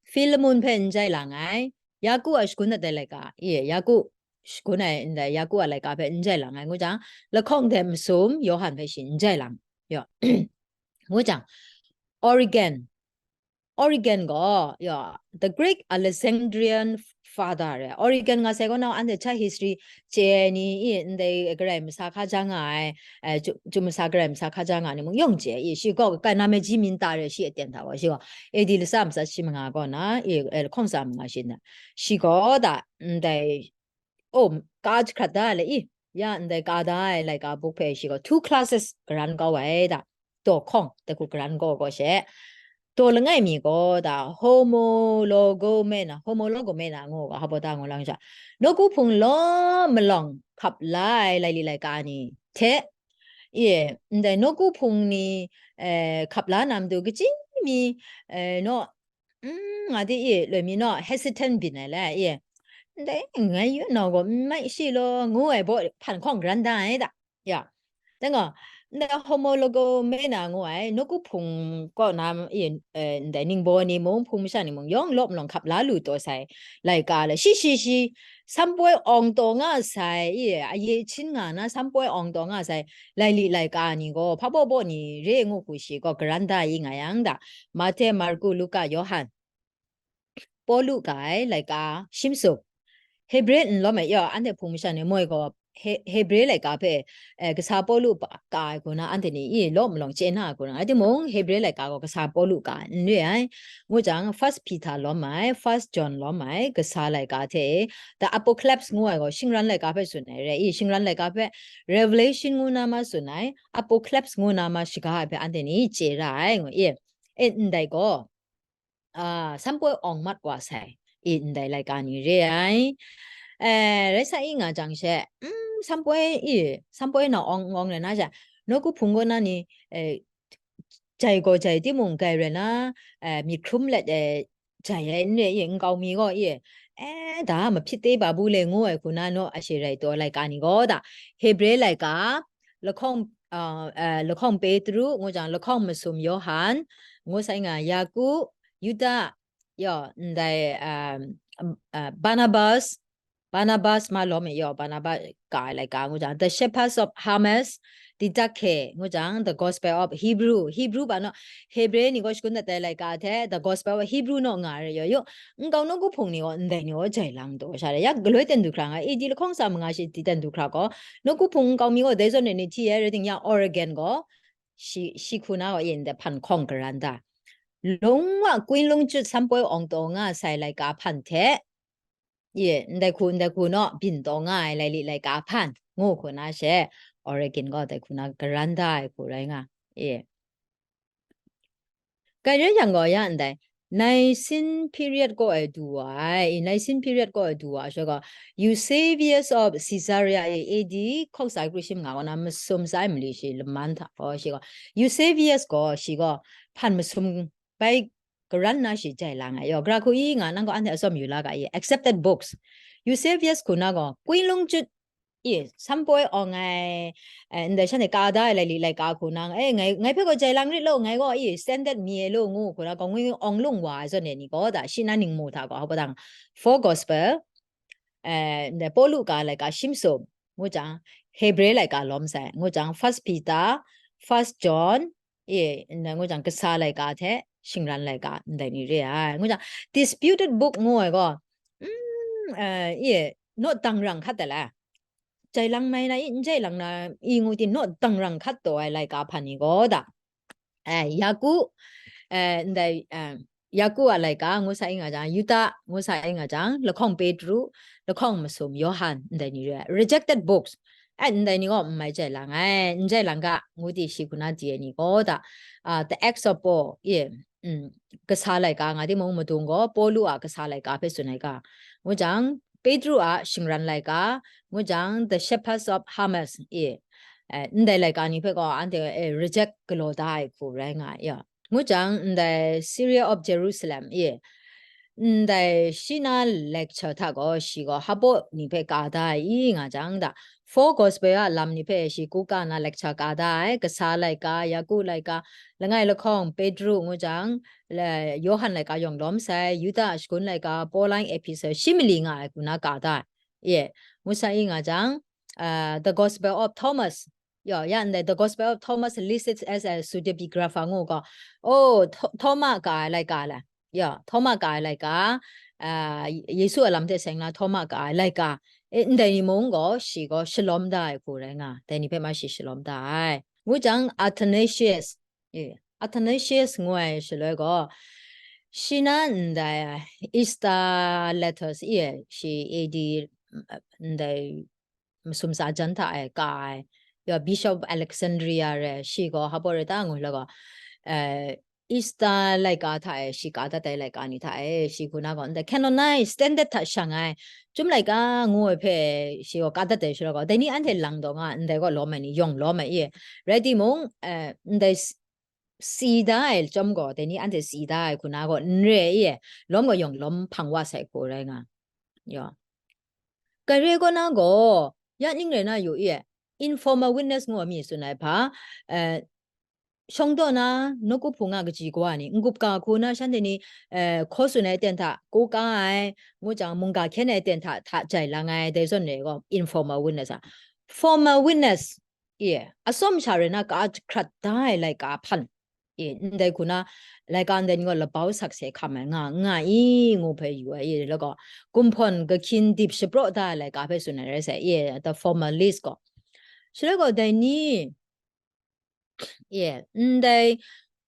Philemon hpe n jai lang ai, Yaku a shagun dat ai laika, e, Yaku shagun ai ndai Yaku a laika hpe n jai lang ai, ngu jang, lahkawng hte masum Yawhan hpe shi n jai lang, yaw, ngu jang, Origen, Origen gaw, yaw, the great Alexandrian father, e, Origen nga sai kaw na, anhte church history chye ai ni, i, ndai garai masa hkaja nga ai, e, Ju-, Ju masa garai masa hkaja nga ni mung yawng chye, i, shi gaw kakai na me ji min ta re, shi aten hta gaw, shi gaw A D latsa matsat shi manga kaw na, i, e, lahkawng tsa manga shi na, shi gaw da, ndai, o, ka jahkrat da le i, ya ndai ka da ai laika buk hpe shi gaw two classes garan kau ai da, daw hkawng, dai hku garan kau gaw she, daw langai mi gaw da, homologomena, homologomena ngu ga, hpa baw da ngu lang sha, nawku hpung law malawng hkap la ai laili laika ni hte, e, ndai nawku hpung ni, e, hkap la na matu kaji mi, e, naw, mm, nga di, e, loi mi naw hesitant byin ai le, e, ndai ngai yu nau gaw n mai shi law, ngu ai baw hpan hkawng garan da ai da. Ya, dai gaw, ndai homologoumena ngu ai, nawku hpung kaw na, e, e, ndai ningbaw ni mung, hpung masha ni mung, yawng law malawng hkap la lu taw sai, laika le, shi, shi, shi, Sampoi awng taw nga sai, e, aye hchin nga na, Sampoi awng taw nga sai, laili laika ni gaw, hpa baw baw ni re ngu hku shi gaw, garan da i nga yang da, Mate, Marku, Luka, Yawhan, Pawlu ga ai laika, shimsuk, Hebre n lawm ai, ya, anhte hpung masha ni moi gaw, He-, Hebre laika hpe, eh, kasa Pawlu pa, ka ai hku na, anhte ni i law malawng chye na ai hku na, rai timung, Hebre laika gaw kasa Pawlu ka n re ai. Ngu jang, First Peter lawm ai, First John lawm ai, kasa laika hte, The Apocalypse ngu ai gaw, shingran laika hpe tsun ai re i, shingran laika hpe, Revelation ngu na ma tsun ai, Apocalypse ngu na ma shaga ai hpe anhte ni chye ra ai, ngu i. E, ndai gaw, a, Sampoi awng mat wa sai, i, ndai laika ni re ai. Eh, rai sa i nga jang she, mm, Sampoi, i, Sampoi na awng, awng rai na she, nawku hpung kaw na ni, eh, jai gaw jai timung, grai rai na, eh, myit hkrum let, eh, jai ai n re i, nkau mi gaw i, eh, da mahpyit te ba bu le ngu ai hku na naw, ashe rai taw laika ni gaw da, Hebre laika, lahkawng, uh, uh, lahkawng Petru, ngu jang, lahkawng masum Yawhan, ngu sai nga, Yaku, Yuda, yaw, ndai, um, um, uh, Barnabas, Barnabas ma lawm e, yaw, Barnabas ka ai laika, ngu jang, The Shepherds of Hermas, Didache, ngu jang, The Gospel of Hebrew, Hebrew ba naw, Hebre ni gaw shakun dat ai laika hte, The Gospel of Hebrew naw nga ai re, yaw, yaw, nkau nawku hpung ni gaw, ndai ni gaw jai lang taw sha re, ya, galoi ten du hkra nga, A D lahkawng tsa manga shi di ten du hkra gaw, nawku hpung nkau mi gaw dai zawn re ni hti ai, rai ting yang Origen gaw, shi, shi hku na gaw, yin de hpan hkawng garan da. Lung wa Kwin Lung Chyut Sampoi awng taw nga sai laika hpan hte, ye, ndai hku, ndai hku naw, byin taw nga ai laili laika hpan, ngu hku na she, Origen gaw dai hku na garan da ai hku rai nga, ye. Grai rai yang gaw, ya ndai, Nicene period kaw e du wa ai, Nicene period kaw e du wa ai sha gaw, Eusebius of Caesarea e A D hkawk tsa kru shi manga kaw na masum tsa ai mali shi laman hta gaw, shi gaw, Eusebius gaw, shi gaw, hpan masum bai garan na shi jai lang ai, yaw, gara hku i nga, nang gaw anhte atsawm yu la ga i, accepted books, Eusebius hku na gaw, Kwin Lung Chyut, i, Sampoi awng ai, eh, ndai shanhte ka da ai laili laika hku nang, eh, ngai, ngai hpe gaw jai lang rit law, ngai gaw, i, standard mi ai law, ngu hku na gaw, ngwi awng lung wa ai zawn e ni gaw, da, shi na ningmu hta gaw, hpa dang, Four Gospel, eh, ndai Pawlu ka laika shimsum, ngu jang, Hebre laika lawm sai, ngu jang, First Peter, First John, e, ndai ngu jang, kasa laika hte shingran laika, ndai ni re ai, ngu jang, disputed book ngu ai gaw, mm, eh, e, naw dang rang hkat da la, jai lang mai na i, n jai lang na i ngu tin, naw dang rang hkat taw ai laika hpan ni gaw da, eh, Yaku, eh, ndai, eh, Yaku a laika ngu sa i nga jang, Yuda ngu sa i nga jang, lahkawng Petru, lahkawng masum Yawhan, ndai ni re ai, rejected books, eh, ndai ni gaw n mai jai lang ai, n jai lang ga, ngu ti shi hku na di ai ni gaw da, ah, The Acts of Paul, ye, mm, kasa laika nga timung, madung gaw Pawlu a kasa laika hpe tsun ai ga, ngu jang, Petru a shingran laika, ngu jang, The Shepherds of Hermas, e, eh, ndai laika ni hpe gaw anhte, eh, reject galaw da ai hku rai nga ai, ya. Ngu jang, ndai Syria of Jerusalem, e, ndai shi na lecture hta gaw, shi gaw hpaw ni hpe ka da ai i nga jang da, Four Gospel a lam ni hpe shi kuka na lecture ka da ai, kasa laika, Yaku laika, langai lahkawng, Petru ngu jang, le, Yawhan laika yawng lawm sai, Yuda a shagun laika, Pauline epistle, shi mali nga ai hku na ka da ai. Ye, ngu sa i nga jang, ah, The Gospel of Thomas, yaw, ya ndai The Gospel of Thomas listed as a pseudepigrapha ngu gaw, oh, Tho-, Thoma ka ai laika le, ya, Thoma ka ai laika, ah, Yesu a lam hte seng na Thoma ka ai laika, e, ndai ni mung gaw, shi gaw shalawm da ai hku rai nga, dai ni hpe ma shi shalawm da ai. Ngu jang, Athanasius, e, Athanasius ngu ai shaloi gaw, shi na ndai Easter letters, e, shi A D ndai masum tsa jan hta e ka ai, ya, Bishop of Alexandria re, shi gaw hpaw re ta ngu la gaw, eh, Easter laika hta e shi ka dat ai laika ni hta e, shi hku na gaw, ndai canonized standard hta shang ai, Chyum laika ngu ai hpe shi gaw ka dat ai shaloi gaw, dai ni anhte lang taw nga, ndai gaw lawm ai ni, yawng lawm ai, i, rai timung, eh, ndai s-, si da ai chyawm gaw, dai ni anhte si da ai hku na gaw, n re ai, i, lawm gaw yawng lawm hpang wa sai hku rai nga. Ya. Kai re kaw na gaw, ya ning rai na yu i, informal witness ngu mi tsun ai hpa, eh, shawng daw na, nawku hpung a kaji kawa ni, n-gup ga hku na shanhte ni, eh, hkaw tsun ai aten hta, ko ka ai, ngu jang, mungga hkyen ai aten hta, hta jai lang ai, dai zawn re gaw, informal witness a. Formal witness, i, atsawm sha rai na, ka jahkrat da ai laika hpan, i, ndai hku na, laika ndai ni gaw labau sakse hkam ai nga, nga i, ngu hpe yu ai, i, laga, gumhpawn kahkyin dip shapraw da ai laika hpe tsun ai rai sai, i, the formalist gaw. Shaloi gaw, dai ni, Ye, ndai,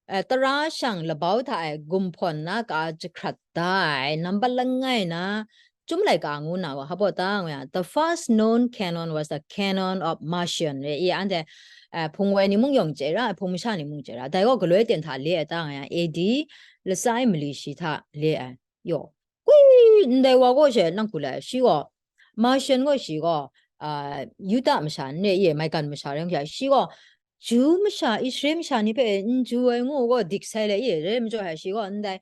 eh, tara shang labau hta e gumhpawn na ka jahkrat da ai, nambat langai na, Chyum Laika ngu na wa, hpa ta ngu ya, the first known canon was the canon of Marcion. Ye, ye, anhte, eh, hpung woi ni mung yawng chye ra, hpung masha ni mung chye ra. Dai gaw galoi ten hta le ai ta nga ya, A D latsa ai mali shi hta le ai. Yaw, gwi ndai wa gaw she nang hku le, shi gaw, Marcion gaw shi gaw, ah, Yuda masha n re, ye, maigan masha rai hkya, shi gaw, Ju masha, Israel masha ni hpe n ju ai ngu gaw dik sai le, i, rai majaw, shi gaw ndai,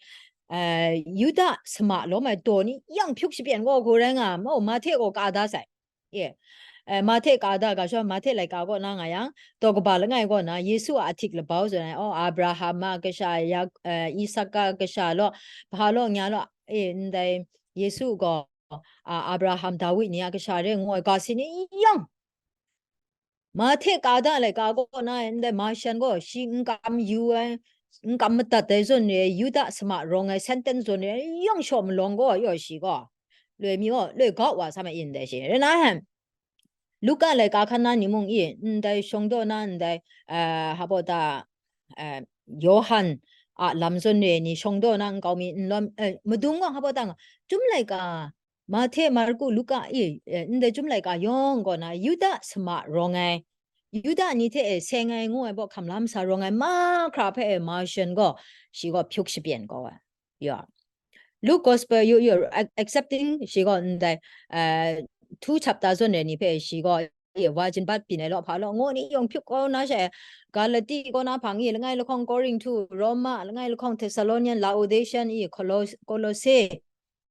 eh, Yuda sama lawm ai daw ni yang hpyuk shapyen gaw hku rai nga, mau, Mahte gaw ka da sai. Ye, eh, Mahte ka da ga shaw, Mahte laika kaw na nga yang, daw kaba langai kaw na, Yesu a ahtik labau zawn ai, oh, Abraham a kasha, ya, eh, Isak a kasha law, hpa law, nya law, e, ndai, Yesu gaw, a, Abraham, Dawi ni a kasha re ngu ai ga si ni yang, Mahte ka da laika kaw na, ndai Marcion gaw shi n kam yu ai, n kam madat ai zawn re ai, Yuda sama rawng ai, sentence zawn re ai, yang shaw malawng gaw, yaw shi gaw, loi mi gaw, loi gau wa sa ma in dai shi. Rai na, Luka laika hkan na ni mung i, ndai shawng daw na, ndai, eh, hpa ta, eh, Yawhan a lam zawn re ai ni shawng daw na nkau mi n lawm, eh, madung gaw hpa ta nga, Chyum Laika, Mahte, Marku, Luka, i, eh, ndai Chyum Laika yawng gaw na, Yuda sama rawng ai, Yuda ni hte e seng ai ngu ai baw hkam la masa rawng ai mahkra hpe e Marcion gaw, shi gaw hpyuk shapyen kau ai. Ya. Luke Gospel yu, yu, ac-, accepting shi gaw ndai, eh, two chapter zawn ai ni hpe shi gaw, e, wa jinbat byin ai law hpa law, ngu ni yawng hpyuk kau na she, Galati kaw na hpang i, langai lahkawng Korinhtu, Roma, langai lahkawng Thessalonian, Laodicean i, Kolos-, Kolose,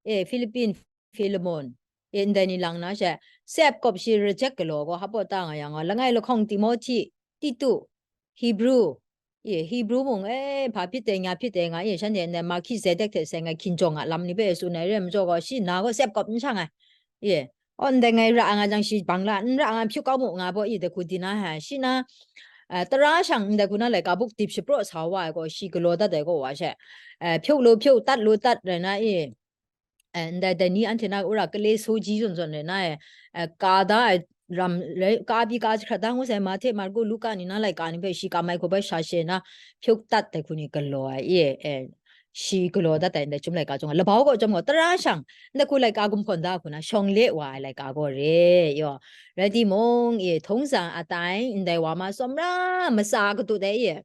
e, Philippine, Philemon, e, ndai ni lang na she, sep kawp shi reject galaw gaw, hpa ta nga yang, langai lahkawng Timohti, Titu, Hebru, e, Hebru mung, e, hpa hpyit dai, nya hpyit dai nga, e, shanhte ndai Melhkizedek hte seng ai hkinjawng a lam ni hpe tsun ai re ai majaw gaw, shi na gaw sep kawp n shang ai. E, aw, ndai ngai ra nga jang, shi bang la, n ra nga hpyu kau mu nga baw, i, dai hku di na, ha, shi na, eh, tara shang ndai hku na laika buk dip shapraw sa wa ai gaw, shi galaw dat ai gaw wa she, eh, hpyu lu hpyu, tat lu tat rai na, i, eh, ndai, dai ni anhte na wora kale soji zawn zawn rai na e, eh, ka da ai ram rai, ka pyi ka jahkrat da ngu sai, Mahte, Marku, Luka ni na laika ni hpe shi kam ai hku bai sha she na, hpyuk tat dai hku ni galaw ai, i, eh, shi galaw dat ai ndai Chyum Laika chyawm gaw, labau gaw chyawm gaw, tara shang, ndai hku laika gumhpawn da hku na, shawng le wa ai laika gaw re, yaw. Rai timung, i, 通常 atai, ndai wa ma tsawm ra, matsa katut ai, i,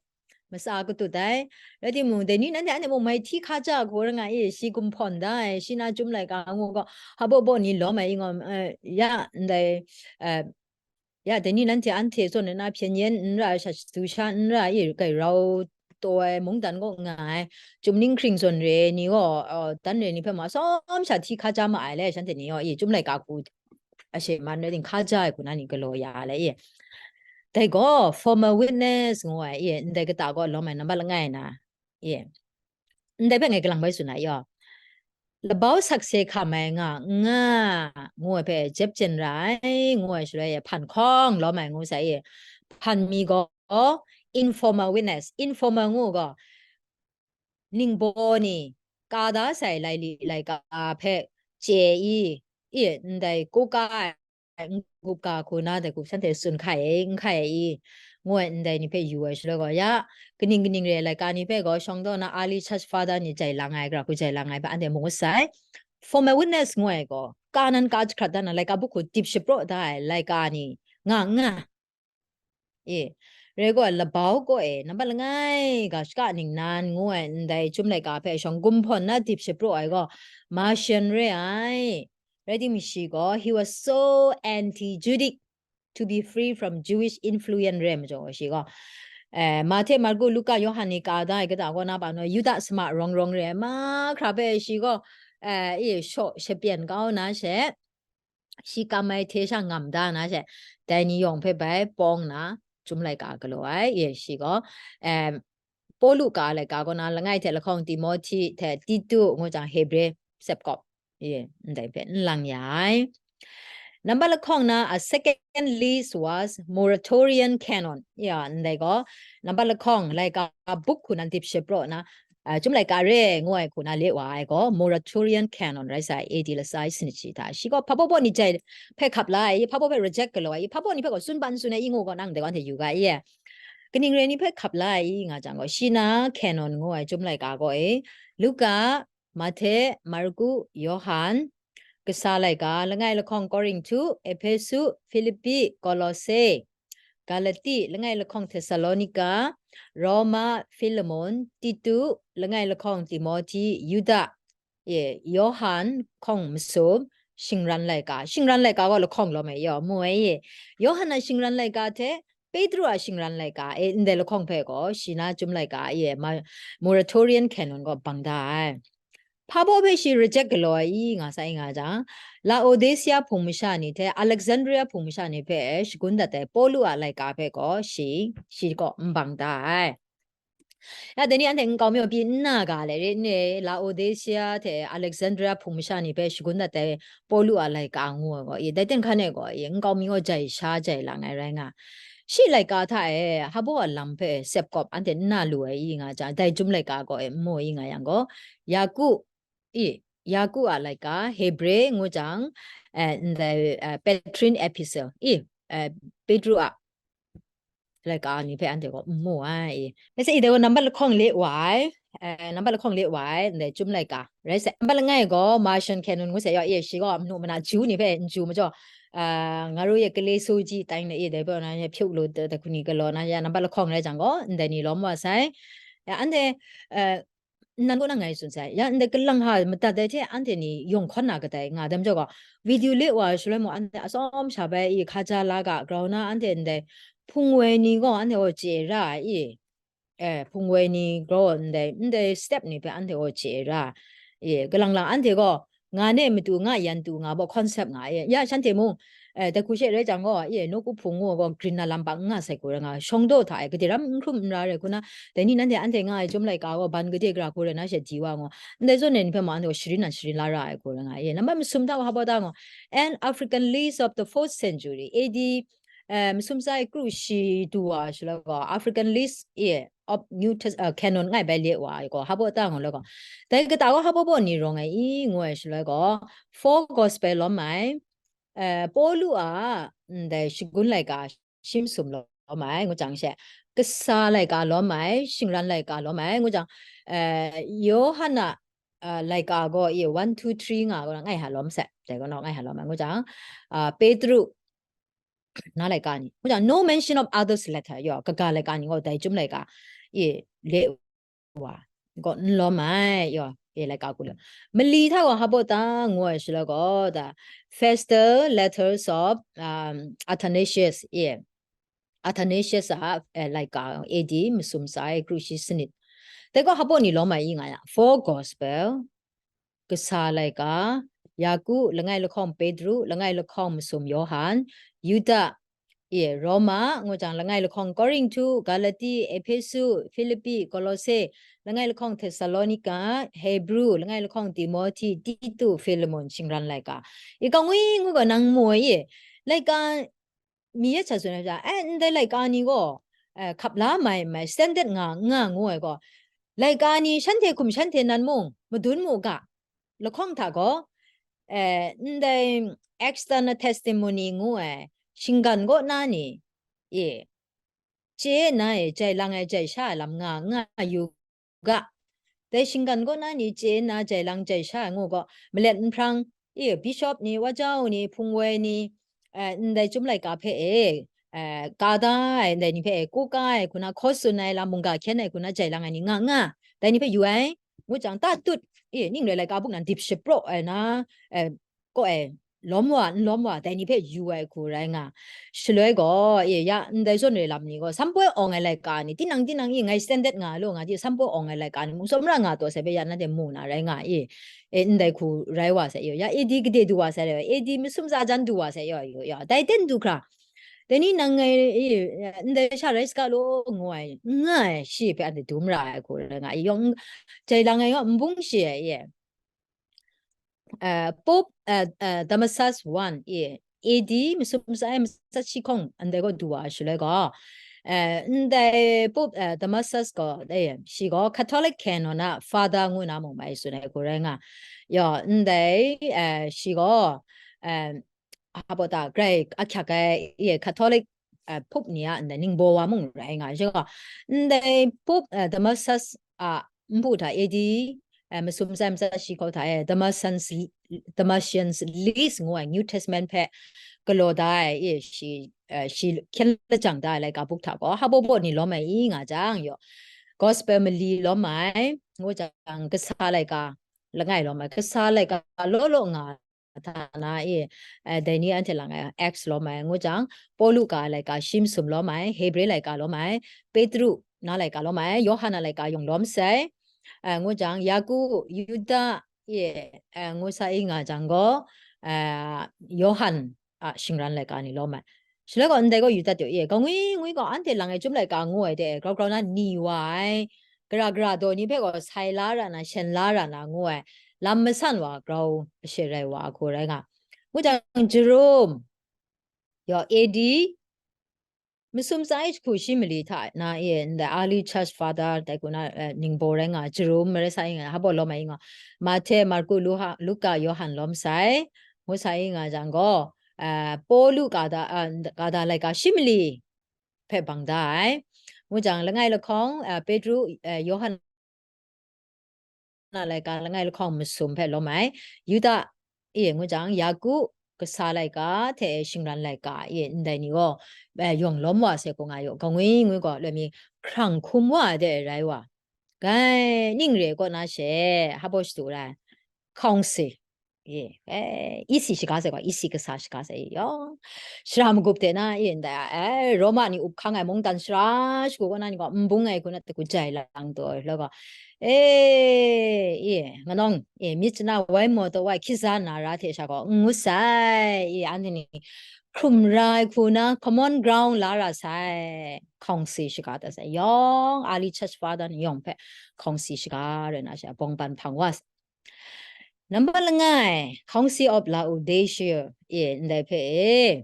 matsa katut ai. Rai timung, dai ni nanhte anhte mung mai hti hkaja hku rai nga i, shi gumhpawn da ai, shi na Chyum Laika ngu gaw, hpa baw baw ni lawm ai i ngaw, eh, ya, ndai, eh, ya, dai ni nanhte anhte zawn na hpyen yen n ra ai, sha shadu sha n ra ai, i, kai rau taw ai mungdan kaw nga ai, Chyum Ninghkring zawn re ai ni gaw, eh, dan re ai ni hpe ma tsawm sha hti hkaja ma ai le, shanhte ni gaw, i, Chyum Laika hku a she man rai ting, hkaja ai hku na ni galaw ya ai le, i. Dai gaw, formal witness ngu ai, i, ndai kata gaw lawm ai nambat langai na, i. Ndai hpe ngai kalang bai tsun ai yaw. Labau sakse hkam ai nga, nga, ngu ai hpe jep jen ra ai, ngu ai shaloi, hpan hkawng lawm ai ngu sai, i. Hpan mi gaw, informal witness, informal ngu gaw, ningbaw ni, ka da sai laili laika hpe chye i, i, ndai kuka ai, n-gup ga hku na dai hku shanhte tsun hkai ai, n hkai ai i, ngu ai ndai ni hpe yu ai shaloi gaw, ya, kaning kaning re ai laika ni hpe gaw, shawng daw na early church father ni jai lang ai, gara hku jai lang ai hpe anhte mu sai. Formal witness ngu ai gaw, ka nan ka jahkrat da na, laika buk hku dip shapraw da ai laika ni, nga, nga, e, rai gaw, labau kaw e, nambat langai ga shaka ningnan ngu ai ndai Chyum Laika hpe shawng gumhpawn na dip shapraw ai gaw, Marcion re ai. Rai timung, shi gaw, he was so anti-Judic to be free from Jewish influence re ai majaw, shi gaw, eh, Mahte, Marku, Luka, Yawhan ni ka da ai kata kaw na pa no, Yuda sama rawng rawng re ai mahkra hpe shi gaw, eh, e, shaw shapyen kau na she, shi kam ai hte sha ngam da na she, dai ni yawng hpe bai pawng na, Chyum laika galaw ai, ye, shi gaw, em, Pawlu ka ai laika kaw na, langai hte lahkawng Timohti hte Titu ngu jang Hebre sepkawp, ye, ndai hpe n lang ya ai. Nambat lahkawng na, a second list was Muratorian canon. Ya, ndai gaw, nambat lahkawng, laika buk hku nan dip shapraw na, a, Chyum laika re ngu ai hku na le wa ai gaw, Muratorian canon rai sai, A D lasai sanit shi hta. Shi gaw, hpa baw baw ni jai hpe hkap la ai, hpa baw hpe reject galaw ai, hpa baw ni hpe gaw tsun ban tsun ai, i ngu gaw nang dai gaw anhte yu ga i e. Kaning rai ni hpe hkap la ai, i nga jang gaw, shi na canon ngu ai Chyum laika gaw e, Luka, Mahte, Marku, Yawhan, Kasa laika, langai lahkawng Korinhtu, Ehpesu, Hpilipi, Kolose, Galati, langai lahkawng Thesalonika, Roma, Filemon, Titu, langai lahkawng Timohti, Yuda, e, Yawhan hkawng masum, shingran laika, shingran laika gaw lahkawng lawm ai yaw, mu ai e. Yawhan a shingran laika hte, Petru a shingran laika, e, ndai lahkawng hpe gaw, shi na Chyum laika, e, ma-, Muratorian canon gaw bang da ai. Hpa baw hpe shi reject galaw ai i nga sai nga jang, Laodicea hpung masha ni hte Alexandria hpung masha ni hpe shagun dat ai Pawlu a laika hpe gaw shi, shi gaw n bang da ai. Ya, dai ni anhte nkau mi pyi n na ga le, re n e, Laodicea hte Alexandria hpung masha ni hpe shagun dat ai Pawlu a laika ngu ai gaw, i, dai ten hkan e gaw, i, nkau mi gaw jai sha jai lang ai rai nga. Shi laika hta e, hpa baw a lam hpe sepkawp anhte n na lu ai i nga jang, dai Chyum laika gaw e, n mu i nga yang gaw, Yaku, i, Yaku a laika, Hebre ngu jang, eh, ndai, eh, Petrine epistle, i, eh, Petru a laika ni hpe anhte gaw n mu ai. Let's say, i dai gaw nambat lahkawng le wa ai, eh, nambat lahkawng le wa ai, ndai Chyum laika, rai sai. Nambat langai gaw, Marcion canon ngu sai yaw, e, shi gaw manu mana Ju ni hpe n ju majaw, ah, nga ru ye kale soji tai na, e, dai hpe na, hpyu lu da, da hku ni galaw na, ya, nambat lahkawng rai jang gaw, ndai ni lawm wa sai. Ya, anhte, eh, nnan kaw na ngai tsun sai. Ya, ndai kalang ha madat ai hte anhte ni yawng hkawn na kadai nga dam jaw gaw, video le wa shaloi mung anhte atsawm sha bai i hkaja la ga, grau na anhte ndai hpung woi ni gaw anhte gaw chye ra ai i, eh, hpung woi ni gaw ndai, ndai step ni hpe anhte gaw chye ra ai i, kalang lang anhte gaw nga ne matu nga yan tu nga baw concept nga ai. Ya, shanhte mung, eh, dai hku she rai jang gaw, e, nawku hpung ngu gaw, grin na lam bang n nga sai hku rai nga, shawng daw hta e, gade ram n hkrum n ra rai hku na, dai ni nanhte anhte nga ai Chyum laika gaw, ban gade gara hku rai na she di wa ngu, ndai zawn e ni hpe ma, anhte gaw sharin nan sharin la ra ai hku rai nga, e, nambat masum hta wa hpa baw ta ngu, An African list of the fourth century, A D, eh, masum tsa ai kru shi du wa shaloi gaw, African list, e, of New Tes-, eh, canon ngai bai le wa ai gaw, hpa baw ta ngu lai gaw, dai kata gaw hpa baw baw ni rawng ai i, ngu ai shaloi gaw, four gospel lawm ai, eh, Pawlu a, ndai shagun laika shi masum lawm ai, ngu jang she, kasa laika lawm ai, shingran laika lawm ai, ngu jang, eh, Yawhan a, eh, laika gaw i one, two, three nga gaw ngai ha lawm sai, dai gaw ngai ha lawm ai, ngu jang, ah, Petru na laika ni, ngu jang, no mention of others letter, yaw, kaga laika ni gaw dai Chyum laika i le wa, gaw n lawm ai, yaw, e laika ku lawm. Mali hta gaw hpa baw ta ngu ai shaloi gaw, da, Festal letters of, um, Athanasius, e, Athanasius a, eh, laika, A D masum tsa ai kru shi sanit. Dai gaw hpa baw ni lawm ai i nga ya, four gospel, kasa laika, Yaku, langai lahkawng Petru, langai lahkawng masum Yawhan, Yuda, e, Roma, ngu jang langai lahkawng Korinhtu, Galati, Ehpesu, Hpilipi, Kolose, langai lahkawng Thesalonika, Hebru, langai lahkawng Timohti, Titu, Filemon, shingran laika. I kangwi ngu ga nang mu ai e, laika mi ya cha tsun ai sha, eh, ndai laika ni gaw, eh, hkap la mai, mai, standard nga, nga ngu ai gaw, laika ni shanhte hkum shanhte nan mung, madun mu ga, lahkawng hta gaw, eh, ndai external testimony ngu ai, shinggan kaw na ni, e, chye na e, jai lang ai jai sha ai lam nga, nga yu ga. Dai shinggan kaw na ni chye nna jai lang jai sha ai ngu gaw, malet nhprang, e, bishop ni, wajau ni, hpung woi ni, eh, ndai Chyum laika hpe e, eh, ka da ai, ndai ni hpe e, ku ka ai, hku na hkaw tsun ai lam, mungga hkyen ai, hku na jai lang ai ni nga nga, dai ni hpe yu ai, ngu jang, tatut, e, ning rai laika buk nan dip shapraw ai na, eh, kaw e, lawm wa, n lawm wa, dai ni hpe yu ai hku rai nga. Shaloi gaw, e, ya, ndai zawn re lam ni gaw, Sampoi awng ai laika ni, tinang, tinang i ngai standard nga lu nga di, Sampoi awng ai laika ni mung tsawmra nga taw sai hpe, ya, nanhte mu na rai nga i, e, ndai hku rai wa sai, ya, A D gade du wa sai, A D masum tsa jan du wa sai, ya, ya, dai ten du hkra, dai ni nang ngai, e, ndai sha rai saga law, ngu ai, n nga ai, shi hpe anhte dum ra ai hku rai nga, yawng, jai lang ai yawng, n bung shi ai, e. Uh, Pope, uh, uh, Damasus one, e, A D masum tsa ai matsat shi hkawng ndai gaw du wa shaloi gaw, uh, ndai Pope, uh, Damasus gaw, e, shi gaw Catholic canon a Father ngu na mung mai tsun ai hku rai nga. Yaw, ndai, uh, shi gaw, um, hpa ta grai ahkyak ai, e, Catholic, uh, Pope ni a ndai ningbaw wa mung rai nga. Shi gaw, ndai Pope, uh, Damasus a npu hta A D, eh, masum tsa ai matsat shi hkawng hta e, Damasus, Damasus List ngu ai New Testament hpe galaw da ai, e, shi, eh, shi hkyen lajang da ai laika buk hta gaw, hpa baw baw ni lawm ai i nga jang, yaw, Gospel mali lawm ai, ngu jang, kasa laika langai lawm ai, kasa laika law law nga hta na e, eh, dai ni anhte lang ai Acts lawm ai, ngu jang, Pawlu ka ai laika shi masum lawm ai, Hebre laika lawm ai, Petru na laika lawm ai, Yawhan a laika yawng lawm sai, eh, ngu jang, Yaku, Yuda, e, eh, ngu sa i nga jang gaw, eh, Yawhan a shingran laika ni lawm ai. Shaloi gaw ndai gaw yu dat yaw, e, kangwi ngwi gaw anhte lang e chyum laika ngu ai de, grau grau na ni wa ai, gara gara daw ni hpe gaw sai la ra na, shen la ra na ngu ai, lam masan wa grau she rai wa a hku rai nga. Ngu jang, Jerome, yaw, A D masum tsa ai jahku shi mali hta na e, ndai early church father, dai hku na, eh, ningbaw rai nga, Jerome marai sa i nga, hpa baw lawm ai i nga, Mahte, Marku, Luha, Luka, Yawhan lawm sai, ngu sa i nga jang gaw, eh, Pawlu ka da, ah, ka da laika shi mali hpe bang da ai. Ngu jang, langai lahkawng, eh, Petru, eh, Yawhan na laika langai lahkawng masum hpe lawm ai, Yuda, e, ngu jang, Yaku kasa laika hte shingran laika, e, ndai ni gaw, eh, yawng lawm wa sai hku nga yaw, kangwi ngwi gaw loi mi hkrang hkum wa ai de rai wa, gai ning re kaw na she, hpa baw shadu rai, hkawng si, e, eh, isi shaga sai gaw, isi kasa shaga sai yawng, shara magup de na, e, ndai, eh, Roma ni up hkang ai mungdan shara shagu kaw na ni gaw, n bung ai hku na, hku jai lang taw, loi gaw, eh, e, nganawng, e, myit chana wai maw taw wai hkyi za na ra hte sha gaw, n ngut sai, e, anhte ni hkrum ra ai hku na common ground la ra sai, hkawng si shaga dat sai, yawng early church father ni yawng hpe hkawng si shaga rai na sha, bawng ban hpang wa sai. Number langai, Council of Laodicea, e, ndai hpe e,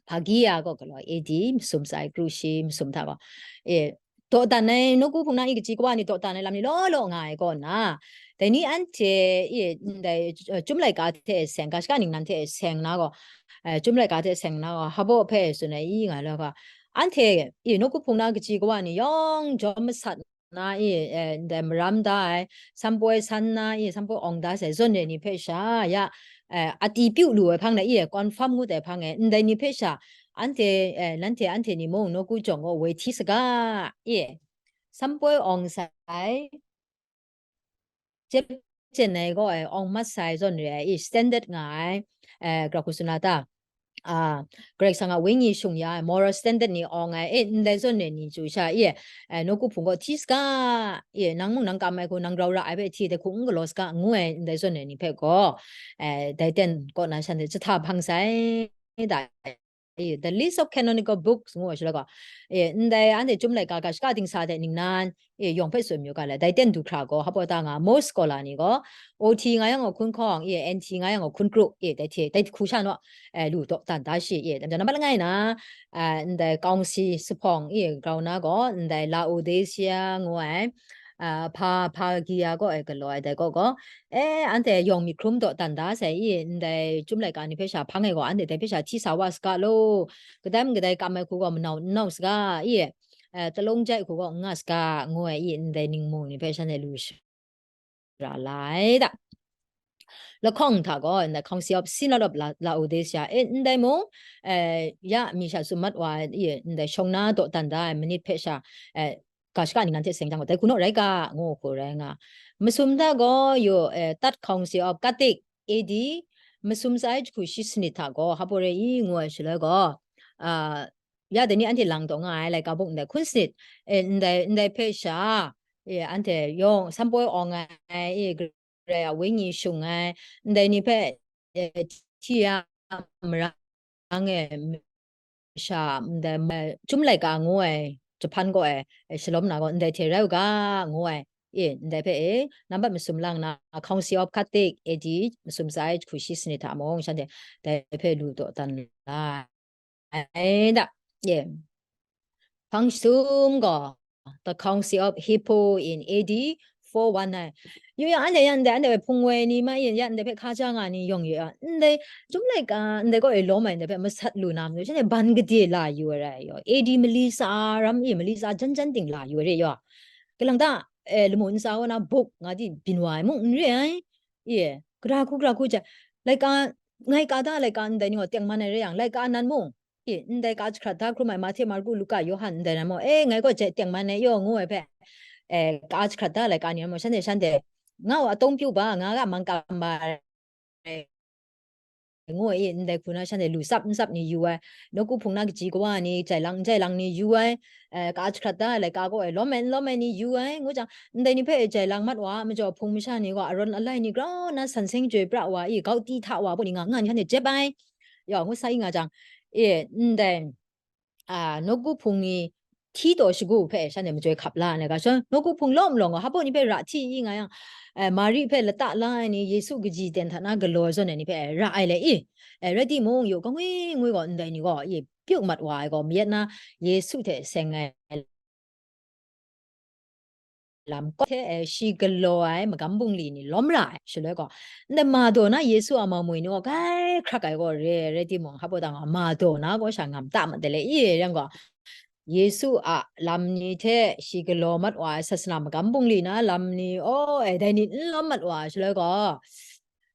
Phagia gaw galaw A D masum tsa ai kru shi masum hta gaw, e, dawdan ai, nawku hpung na i kaji kawa ni dawdan ai lam ni law law nga ai kaw na, dai ni anhte, e, ndai, eh, chyum laika hte seng, ga shaka ningnan hte seng na gaw, eh, chyum laika hte seng na gaw, hpa baw hpe tsun ai i nga law ga, anhte, e, nawku hpung na kaji kawa ni yawng jawm masat na, e, eh, ndai maram da ai, Sampoi san na, e, Sampoi awng da sai zawn re ni hpe sha, ya, eh, a ti pyu lu ai hpang na, e, confirm ngut ai hpang e, ndai ni hpe sha, anhte, eh, nanhte, anhte ni mung nawku jawng gaw woi hti saga, e, Sampoi awng sai, jep jen ai gaw, e, awng mat sai zawn re ai, e, standard nga ai, eh, grau hku tsun na ta, a, Karai Kasang a Wenyi shung ya ai, moral standard ni awng ai, e, ndai zawn re ni chyu sha, e, eh, nawku hpung gaw hti saga, e, nang mung nang kam ai hku, nang rau ra ai hpe hti ai hku n galaw saga, ngu ai, ndai zawn re ni hpe gaw, eh, dai ten kaw na shanhte jahta hpang sai, da, e, The List of Canonical Books ngu ai shaloi gaw, e, ndai anhte chyum laika ga shaka dingsa hte ningnan, e, yawng hpe tsun mayu ga le, dai ten du hkra gaw, hpa baw ta nga, most scholar ni gaw, O T nga yang gaw hkun hkawng, e, N T nga yang gaw hkun kru, e, dai hte, dai hku sha naw, e, lu dawdan da shi, e, dai majaw nambat langai na, e, ndai Council sa hpawng, e, grau na gaw, ndai Laodicea ngu ai, a, Pha-, Phagia kaw e galaw ai dai kaw gaw, e, anhte yawng myit hkrum dawdan da sai, e, ndai chyum laika ni hpe sha hpang ai gaw, anhte dai hpe sha hti sa wa saga law, kadai mung kadai kam ai hku gaw manau n nau saga, e, eh, talung jai hku gaw n nga saga, ngu ai, e, ndai ningmung ni hpe shanhte lu shara la ai da. Lahkawng hta gaw, ndai Council of Synod of La-, Laodicea, e, ndai mung, eh, ya mi sha tsun mat wa ai, e, ndai shawng na dawdan da ai manit hpe sha, eh, ga shaka ningnan hte seng jang gaw, dai hku naw rai ga, ngu hku rai nga. Masum hta gaw, yu, eh, Third Council of Carthage, A D masum tsa ai jahku shi sanit hta gaw, hpa baw re i ngu ai shaloi gaw, a, ya dai ni anhte lang taw nga ai laika buk ndai hkun sanit, e, ndai, ndai hpe sha, e, anhte yawng sanpoi awng ai, e, Karai a Wenyi shung ai, ndai ni hpe, e, hti ya marang e, masha, ndai ma-, Chyum laika ngu ai, Japan kaw e, e, shalawm na gaw, ndai hte rai u ga, ngu ai, e, ndai hpe, e, nambat masum lang na, Council of Catholic, A D masum tsa ai jahku shi sanit hta mung, shanhte dai hpe lu taw dan la ai da, e. Hpang sum gaw, The Council of Hippo in A D four one nine. Yu yang, anhte yan, ndai, anhte hpe hpung woi ni ma yin, ya ndai hpe hkaja nga ni yawng yu yang, ndai, Chyum laika, ndai kaw e lawm ai, ndai hpe masat lu na matu, shanhte ban gade la yu ai rai yaw, A D mali tsa ram e, mali tsa jan jan ting la yu ai re yaw. Kalang ta, e, lamu ntsa wa na buk nga di byin wa ai mung n re ai. E, gara hku, gara hku ja, laika, ngai ka da laika ndai ni gaw tengman ai re yang, laika nan mung, e, ndai ka jahkrat da hkrum ai Mahte, Marku, Luka, Yawhan ndai nan mung, e, ngai gaw jai tengman ai yaw ngu ai hpe, e, ka jahkrat da laika ni nan mung, shanhte, shanhte, nga wa atawng pyu ba, nga ga mang kam ba ai, ngu ai, e, ndai hku na shanhte lu tsap n tsap ni yu ai, nawku hpung na kaji kawa ni jai lang n jai lang ni yu ai, e, ka jahkrat da ai laika kaw e lawm ai n lawm ai ni yu ai, ngu jang, ndai ni hpe e jai lang mat wa ai majaw, hpung masha ni gaw arawn alai ni grau nna san seng joi pra wa i, gau ti hta wa, put ni nga nga ni hkan e jep ai. Yaw, ngu sa i nga jang, e, ndai, a, nawku hpung ni hti taw shagu hpe shanhte majoi hkap la ai ga, shan nawku hpung lawm lawng gaw, hpa baw ni hpe ra hti i nga yang, e, Mari hpe lata la ai ni, Yesu kaji ten hta na galaw ai zawn ai ni hpe ra ai le i, e, rai timung, yaw, kangwi ngwi gaw ndai ni gaw, e, pyu mat wa ai gaw, mayat na Yesu hte seng ai lam kaw hte, e, shi galaw ai magam bungli ni lawm ra ai shaloi gaw, ndai ma daw na Yesu a mamui ni gaw grai hkrak ai gaw re ai rai timung, hpa baw dang gaw ma daw na gaw sha ngam ta mat de le i, yang gaw, Yesu a lam ni hte shi galaw mat wa ai sasana magam bungli na lam ni, aw, e, dai ni n lawm mat wa ai shaloi gaw,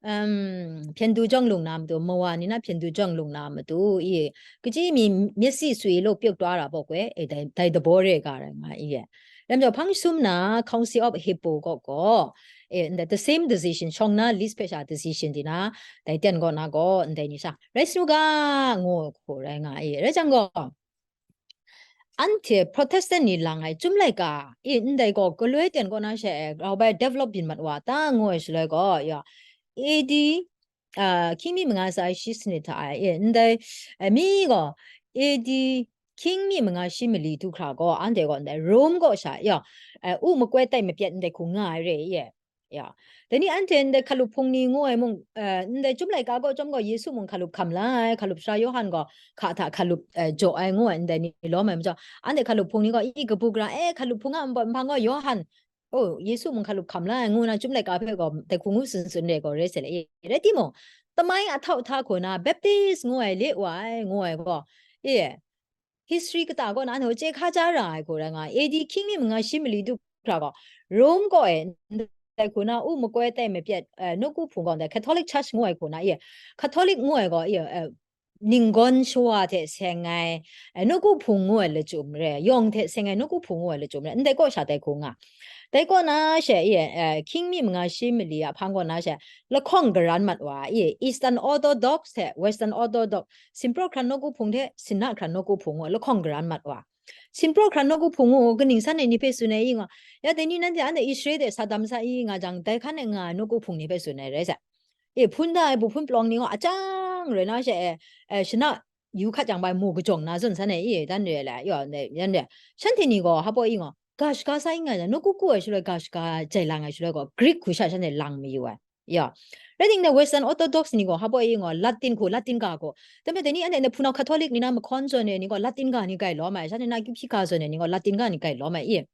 um, hpyen du jawng lung na matu, mawa ni na hpyen du jawng lung na matu, i, kaji mi myit si swi law pyuk taw ra bawk we, e, dai, dai dabaw re ga rai nga i e. Lam jaw hpang sum na Council of Hippo gaw gaw, e, ndai the same decision, shawng na list hpe sha decision di na, dai ten gaw na gaw, ndai ni sha, rai sanu ga, ngu hku rai nga i, rai jang gaw, anhte Protestant ni lang ai Chyum laika, i, ndai gaw galoi ten kaw na she, e, grau bai develop byin mat wa ta ngu ai shaloi gaw, ya, A D, a, hkying mi manga tsa ai shi sanit hta ai, e, ndai, e, mi gaw A D hkying mi manga shi mali du hkra gaw, anhte gaw ndai Rome kaw sha, ya, e, u makoi tai mapyet ndai hku nga ai re, e, ya. Dai ni anhte ndai hkalup hpung ni ngu ai mung, e, ndai Chyum laika gaw chyawm gaw Yesu mung hkalup hkam la ai, hkalup sara Yawhan gaw hka hta hkalup, e, jaw ai ngu ai ndai ni lawm ai majaw, anhte hkalup hpung ni gaw, i, kabu gara, e, hkalup hpung a npawt nhpang gaw Yawhan, o, Yesu mung hkalup hkam la ai ngu na Chyum laika hpe gaw dai hku ngu tsun tsun re gaw re se le, e, rai timung, tamai ahtau hta hku na Baptist ngu ai le wa ai ngu ai gaw, e, history kata kaw na anhte chye hkaja ra ai hku rai nga, A D hkying mi manga shi mali du hkra gaw, Rome kaw e ndai hku na u makoi tai mapyet, e, nawku hpung gaw ndai Catholic Church ngu ai hku na, e, Catholic ngu ai gaw, e, e, ninggawn shawa hte seng ai, e, nawku hpung ngu ai lachyum re, yawng hte seng ai nawku hpung ngu ai lachyum re, ndai kaw sha dai hku nga. Dai kaw na she, e, e, hkying mi manga shi mali a hpang kaw na she, lahkawng garan mat wa, e, Eastern Orthodox hte Western Orthodox, Sinpraw hkran nawku hpung hte Sinna hkran nawku hpung ngu lahkawng garan mat wa. Sinpraw hkran nawku hpung ngu kaning san ai ni hpe tsun ai i nga, ya dai ni nanhte anhte Israel de sa dam sa i nga jang, dai hkan e nga ai nawku hpung ni hpe tsun ai rai sa. E, hpun da ai bu hpun palawng ni gaw achang rai na she, e, e, shana yu hkat jang bai mu kajawng na zawn san ai, i, dan re ai la, ya, ne, yan re. Shanhte ni gaw hpa baw i nga, ga shaga sa i nga jang, nawku ku ai shaloi ga shaga jai lang ai shaloi gaw, Greek hku sha shanhte lang mayu ai. Ya. Rai timung, Western Orthodox ni gaw hpa baw i nga, Latin hku, Latin ga gaw. Dai majaw dai ni anhte hpunau Catholic ni na mahkawn zawn ai ni gaw Latin ga ni grai lawm ai, shanhte na Greek ga zawn ai ni gaw Latin ga ni grai lawm ai, i.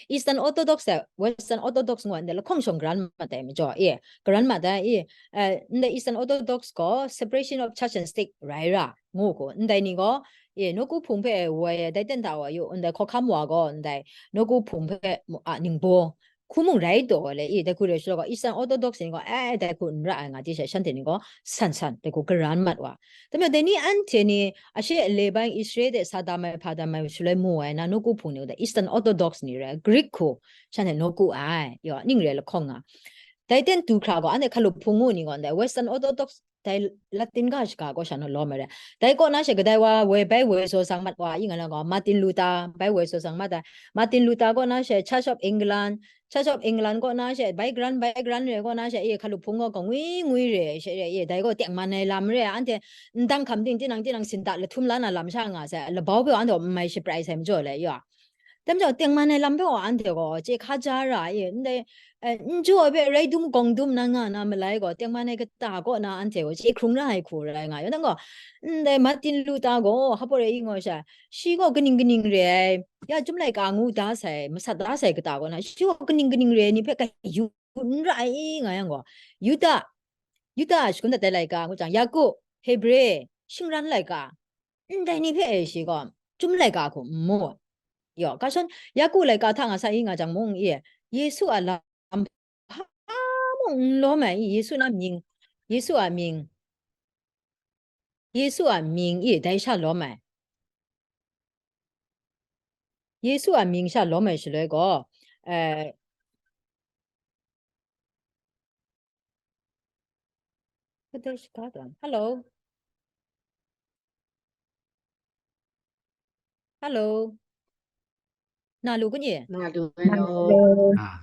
Eastern Orthodox hte Western Orthodox ngu ai ndai lahkawng shawng garan mat ai majaw, e, garan mat ai, e, e, ndai Eastern Orthodox gaw separation of church and state rai ra ngu hku, ndai ni gaw, e, nawku hpung hpe woi ai, dai ten hta wa yu, ndai hkawhkam wa gaw, ndai nawku hpung hpe mu-, a, ningbaw hku mung rai taw ai le, e, dai hku re shaloi gaw, Eastern Orthodox ni gaw, e, dai hku n ra ai nga di she, shanhte ni gaw san san, dai hku garan mat wa. Dai majaw, dai ni anhte ni, ashe ale bai Israel de sa dam ai, hpa dam ai shaloi mu ai na, nawku hpung ni gaw, Eastern Orthodox ni rai, Greek hku, shanhte nawku ai, yaw, ning re lahkawng nga. Dai ten du hkra gaw, anhte hkalup hpung ngu ni gaw, ndai Western Orthodox, dai Latin ga shaga gaw sha naw lawm ai re. Dai kaw na she kadai wa woi bai woi zaw zang mat wa i nga na gaw, Martin Luther bai woi zaw zang mat ai. Martin Luther kaw na she Church of England, Church of England kaw na she bai gran, bai gran re kaw na she, e, hkalup hpung gaw kangwi ngwi re she re, e, dai gaw tengman ai lam re, anhte ndang hkam ting tinang tinang sin da lahtum la na lam sha nga sai, labau pyaw anhte gaw n mai shaprai sai majaw le, ya. Dai majaw, tengman ai lam hpe gaw anhte gaw chye hkaja ra e, ndai, eh, n jaw ai hpe rai dum gawng dum na nga na malai gaw, tengman ai kata kaw na anhte gaw chye hkrung ra ai hku rai nga yaw. Nang gaw, ndai Martin Luther gaw hpa pawt e i ngaw sha, shi gaw kaning kaning re ai, ya chyum laika ngu da sai, masat da sai kata kaw na, shi gaw kaning kaning re ai ni hpe kayu n ra ai nga yang gaw, Yuda, Yuda shakun dat ai laika ngu jang, Yaku, Hebre, shingran laika, ndai ni hpe e shi gaw, chyum laika hku n mu. Yaw, ga shon, Yaku laika hta nga sa i nga jang mung, e, Yesu a lam hpa mung n lawm ai, Yesu na mying, Yesu a mying, Yesu a mying e dai sha lawm ai. Yesu a mying sha lawm ai shaloi gaw, eh, Hello. Hello. Na lu kun ye? Na lu ai lo. Ah,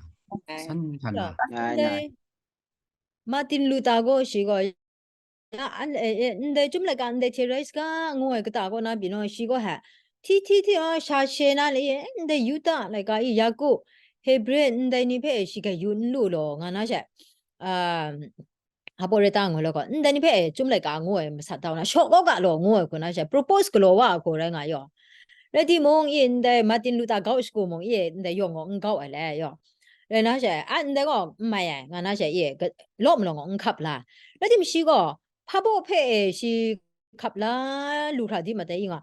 san kan na. Ndai Martin Luther gaw shi gaw, ya, an, eh, eh, ndai chyum laika ndai hte rai saga ngu ai kata kaw na byin naw, shi gaw ha, hti hti hti, oh, sha she na le, eh, ndai Yuda laika i, Yaku, Hebre, ndai ni hpe shi gayu n lu law, nga na she, ah, Haporeta ngu law gaw, ndai ni hpe chyum laika ngu ai masat da na, shaw kaw ga law ngu ai hku na she, propose galaw wa ai hku rai nga yaw. Rai timung, i ndai Martin Luther gau shagu mung, i ndai yawng gaw n gau ai le yaw. Rai na she, a, ndai gaw n mai ai, nga na she, i ga-, law malawng gaw n hkap la. Rai tim shi gaw, hpa baw hpe e shi hkap la lu hkra di ma tai i nga,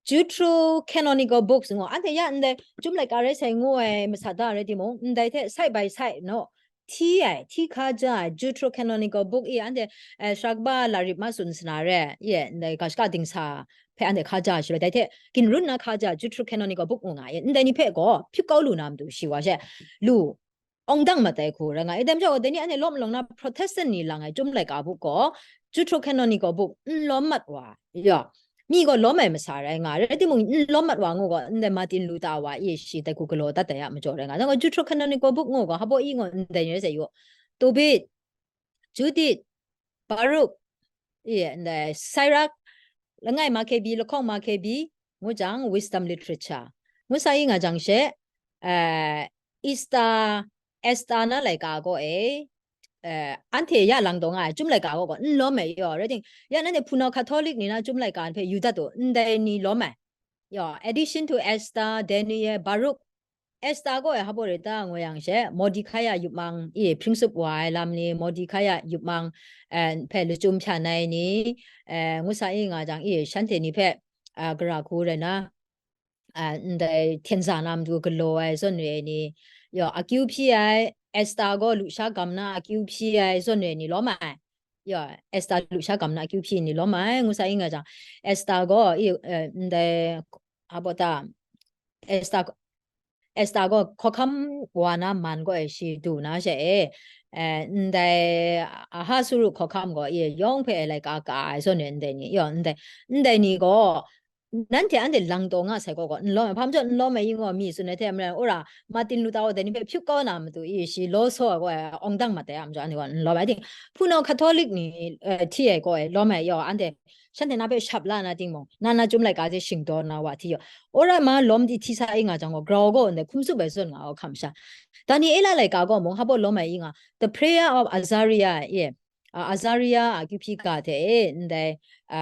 Deuterocanonical Books ngu, anhte ya ndai chyum laika rai sai ngu ai masat da rai timung, ndai hte side by side naw, hti ai, hti hkaja ai Deuterocanonical Book i anhte, eh, sara kaba larip ma tsun sana re, ye, ndai ga shaka dingsa hpe anhte hkaja ai shaloi, dai hte ginrun na hkaja Deuterocanonical Book ngu nga ye, ndai ni hpe gaw hpyip kau lu na matu shi wa she lu, awng dang mat ai hku rai nga i. Dai majaw, dai ni anhte lawm alawng na Protestant ni lang ai Chyum Laika Book gaw, Deuterocanonical Book n lawm mat wa, ya, mi gaw lawm ai masa rai nga, rai timung, n lawm mat wa ngu gaw, ndai Martin Luther wa i shi dai hku galaw dat ai a majaw rai nga. Dai gaw, Deuterocanonical Book ngu gaw, hpa baw i ngu ndai ni rai sai yu, Tobit, Judith, Baruch, i, ndai Sirach, langai Maccabees, lahkawng Maccabees, ngu jang, Wisdom Literature. Ngu sa i nga jang she, eh, Esther, Esther na laika gaw e, eh, anhte ya lang taw nga ai, Chyum Laika gaw gaw, n lawm ai yaw, rai ting, ya nanhte hpunau Catholic ni na Chyum Laika hpe yu dat u, ndai ni lawm ai. Yaw, addition to Esther, Daniel, Baruch, Esther gaw e hpa baw rai ta ngu yang she, Mordecai a yupmang, i, hpring tsup wa ai lam ni, Mordecai a yupmang, eh, hpe lachyum hpyan ai ni, eh, ngu sa i nga jang, i, shanhte ni hpe, ah, gara hku rai na, ah, ndai hten za na matu galaw ai zawn re ai ni, yaw, akyu hpyi ai, Esther gaw lusha gam na akyu hpyi ai zawn re ai ni lawm ai. Yaw, Esther lusha gam na akyu hpyi ni lawm ai, ngu sa i nga jang, Esther gaw, i, eh, ndai, hpa baw ta, Esther, Esther gaw hkawhkam wa na man gaw e shi du na she e, eh, ndai Ahasueru hkawhkam gaw e yawng hpe laika ka ai zawn e ndai ni, yaw, ndai, ndai ni gaw, nanhte anhte lang taw nga sai gaw gaw, n lawm ai, hpa majaw n lawm ai, i ngaw mi tsun ai hte maren, wora Martin Luther gaw dai ni hpe hpyup kau na matu i shi law saw ai gaw e, awng dang mat ai a majaw, anhte gaw n lawm ai. Ating, hpunau Catholic ni, eh, hti ai gaw e, lawm ai, yaw, anhte shanhte na hpe shap la na ting mung, na na Chyum Laika hte shingdaw na wa hti yaw, wora ma lawm di hti sa i nga jang gaw, grau gaw ndai hkum tsup ai zawn nga ai hkam sha, Daniela laika gaw mung, hpa baw lawm ai i nga, The Prayer of Azariah, e, a, Azariah a akyu hpyi ga hte e, ndai, a,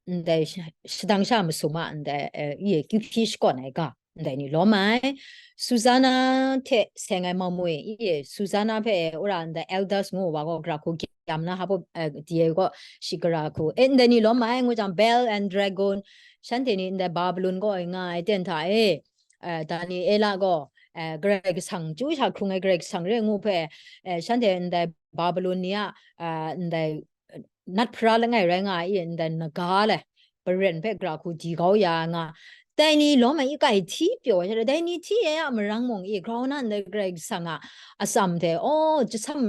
ndai sh-, shadang sha masum a ndai, eh, i, akyu hpyi shakawn ai ga, ndai ni lawm ai. Susanna hte seng ai maumwi, i, Susanna hpe e, wora ndai elders ngu wa gaw, gara hku gyam na hpa baw, eh, di ai gaw, shi gara hku, e, ndai ni lawm ai, ngu jang, Bell and Dagon, shanhte ni ndai Babylon kaw e nga ai ten hta e, eh, Daniela gaw, eh, Karai Kasang, chyu sha hkrung ai Karai Kasang re ngu hpe, eh, shanhte ndai Babylon ni a, eh, ndai, eh, nat hpara langai rai nga ai, ndai naga le, paren hpe gara hku di kau ya nga, Dai ni lawm ai, i kai hti pyaw ai sha, dai ni hti ai a marang mung, i grau na ndai Karai Kasang a atsam hte, oh, chyasam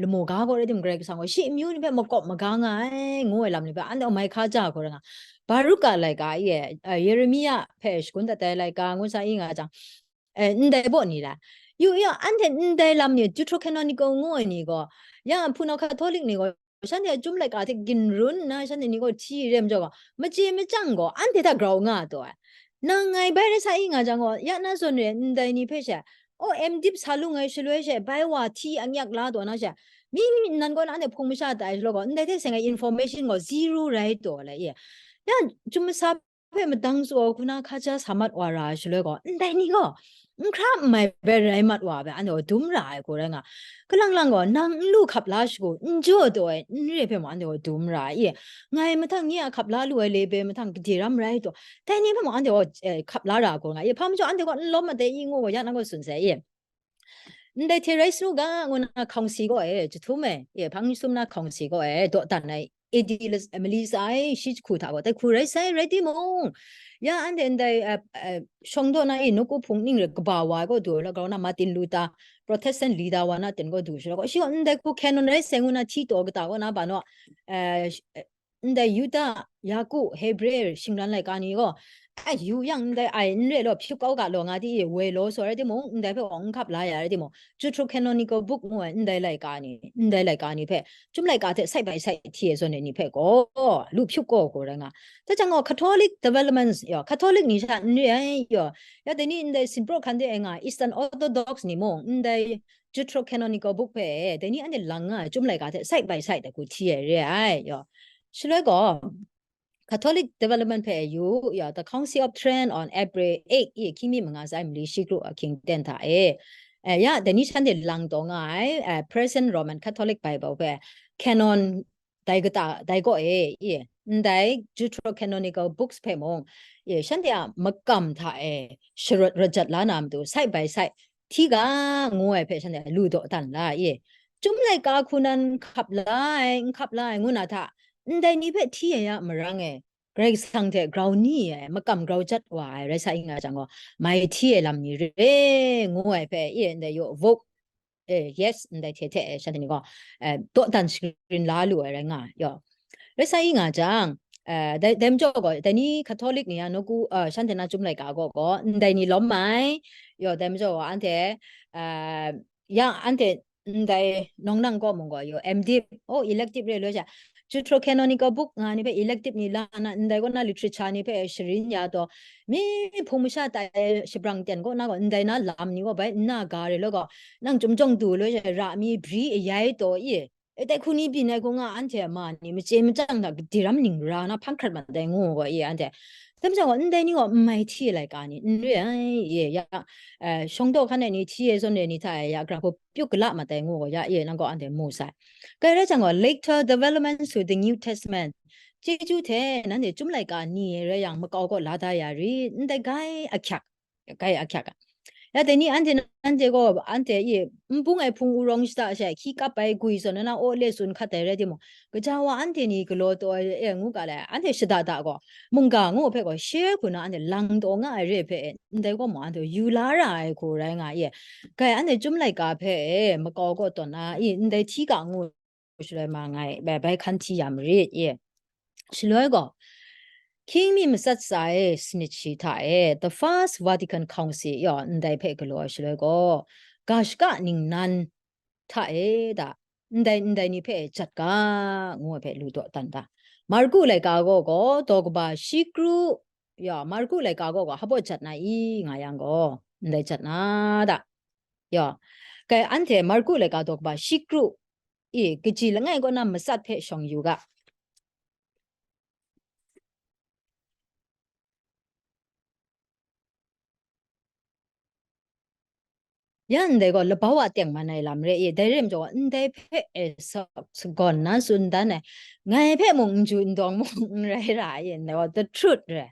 lamu ga gaw rai tim, Karai Kasang gaw shi amyu ni hpe makawp maga nga ai, ngu ai lam ni hpe, anhte mai hka ja hku rai nga. Baruka laika, i, eh, Yeremia hpe shagun dat ai laika, ngu sa i nga jang, eh, ndai baw ni la. Yu ya, anhte ndai lam ni, Deuterocanonical ngu ai ni gaw, ya hpunau Catholic ni gaw, shanhte a chyum laika hte ginrun nna, shanhte ni gaw hti rem jaw gaw, machye machyang gaw, anhte hta grau nga taw ai. Nang ngai bai rai sa i nga jang gaw, ya na zawn re ndai ni hpe she, o, M.Div sa lung ai shaloi she, bai wa hti angyak la taw na she, mi, mi nnan gaw na anhte hpung masha tai shaloi gaw, ndai hte seng ai information gaw zero rai taw ai, i. Ya, chyum masa hpe madang tsu ai hku na hka ja sa mat wa ra ai shaloi gaw, ndai ni gaw, n hkra n mai bai rai mat wa ai, anhte gaw dum ra ai hku rai nga. Kalang lang gaw, nang n lu hkap la shagu, n jaw taw ai, n re hpe mung anhte gaw dum ra ai, i. Ngai mahtang nye a hkap la lu ai le be mahtang gade ram rai taw, dai ni hpe mung anhte gaw, eh, hkap la ra ai hku nga, i. Hpa majaw anhte gaw n lawm mat dai i ngu gaw, ya nang gaw tsun sai, i. Ndai hte rai sanu ga, ngu na hkawng si gaw e, jahtum e, e, hpang sum na hkawng si gaw e, dawdan ai, A D la-, mali tsa ai, shi jahku hta gaw, tai hku rai sai, rai timung, ya anhte ndai, eh, eh, shawng daw na e, nawku hpung ning re kaba wa ai gaw du ai, grau na Martin Luther, Protestant leader wa na ten gaw du shaloi gaw, shi gaw ndai hku canon rai sai ngu na hti taw kata gaw na ba naw, eh, sh-, eh, ndai Yuda, Yaku, Hebre, shingran laika ni gaw, ai, yu yang ndai ai n re law, hpyu kau ga law nga di, woi law sa rai timung, ndai hpe gaw n hkap la ya rai timung, Deuterocanonical book ngu ai ndai laika ni, ndai laika ni hpe, chyum laika hte side by side hti ai zawn e ni hpe gaw, lu hpyu kau gaw rai nga. Dai jang gaw Catholic developments, yaw, Catholic ni sha n re ai, yaw, ya dai ni ndai sinpraw hkan de ai nga, Eastern Orthodox ni mung, ndai Deuterocanonical book hpe, dai ni anhte lang nga ai chyum laika hte side by side ai hku hti ai re ai, yaw. Shaloi gaw, Catholic development hpe yu, ya, The Council of Trent on April eight, i, hkying mi manga sai mali shi kru ahkying ten hta e. Eh, ya, dai ni shanhte lang taw nga ai, eh, Present Roman Catholic Bible hpe canon dai kata, dai gaw e, i, ndai Deuterocanonical books hpe mung, i, shanhte a makam hta e sharawt rajat la na matu, side by side, hti ga ngu ai hpe shanhte lu dawdan la, i. Chyum laika hku nan hkap la ai, n hkap la ai, ngu na hta, ndai ni hpe hti ai a marang e, Karai Kasang hte grau ni ai, makam grau jat wa ai, rai sa i nga jang gaw, mai hti ai lam ni re, ngu ai hpe, i, ndai yaw, vote, eh, yes, ndai hte hte, eh, shanhte ni gaw, eh, dawdan shagrin la lu ai rai nga, yaw. Rai sa i nga jang, eh, dai, dai majaw gaw, dai ni Catholic ni a nawku, eh, shanhte na chyum laika gaw gaw, ndai ni lawm mai, yaw, dai majaw gaw, anhte, eh, ya, anhte ndai nawng nang kaw mung gaw, yaw, M.Div, oh, elective re loi sha, Deuterocanonical book nga ni hpe elective ni la na, ndai kaw na literature ni hpe sharin ya taw, mi hpung masha tai ai shabrang ten kaw na gaw, ndai na lam ni gaw bai nna ga re loi gaw, nang chyum jawng du loi sha, ra mi bri ayai taw, i, e, dai hku ni byin ai hku nga, anhte a ma ni machye machyang hta gade ram ning ra na hpang hkrat mat ai ngu gaw, i, anhte. Dai majaw gaw, ndai ni gaw n mai hti ai laika ni n re ai, i, ya, eh, shawng daw hkan ai ni, hti ai zawn ai ni hta e, ya, gara hku pyuk gala mat ai ngu gaw, ya, i, nang gaw anhte mu sai. Kai rai jang gaw, later developments to the New Testament. Chyeju hte nanhte chyum laika ni rai yang makau kaw la da ya rit, ndai gai ahkyak, gai ahkyak a. Ya dai ni anhte, nanhte gaw, anhte i, n bung ai hpung wurung shada she, hkyi kap ai gwi zawn na, aw le tsun hkat ai rai timung, kaja wa anhte ni galaw taw ai, e, ngu ga le, anhte shada da gaw, mungga ngu hpe gaw, share hku na anhte lang taw nga ai re hpe, ndai gaw mung anhte yu la ra ai hku rai nga i. Kai anhte chyum laika hpe e, makau kaw tawn na i, ndai hti ga ngu shaloi ma ngai, bai, bai hkan hti ya marit, i. Shaloi gaw, hkying mi matsat tsa e, sanit shi hta e, The First Vatican Council, yaw, ndai hpe galaw ai shaloi gaw, ga shaka ningnan hta e da, ndai, ndai ni hpe jat ga, ngu ai hpe lu dawdan da. Marku laika gaw, gaw, daw kaba shi kru, yaw, Marku laika gaw, gaw, hpa baw jat na i, nga yang gaw, ndai jat na da. Yaw, kai anhte Marku laika daw kaba shi kru, i, kaji langai kaw na matsat hpe shawng yu ga. Ya ndai gaw labau a teng man ai lam re i, dai re majaw, ndai hpe e sa-, sagawn na tsun dan ai, ngai hpe mung n ju n dawng mung n rai ra ai, ndai gaw the truth re.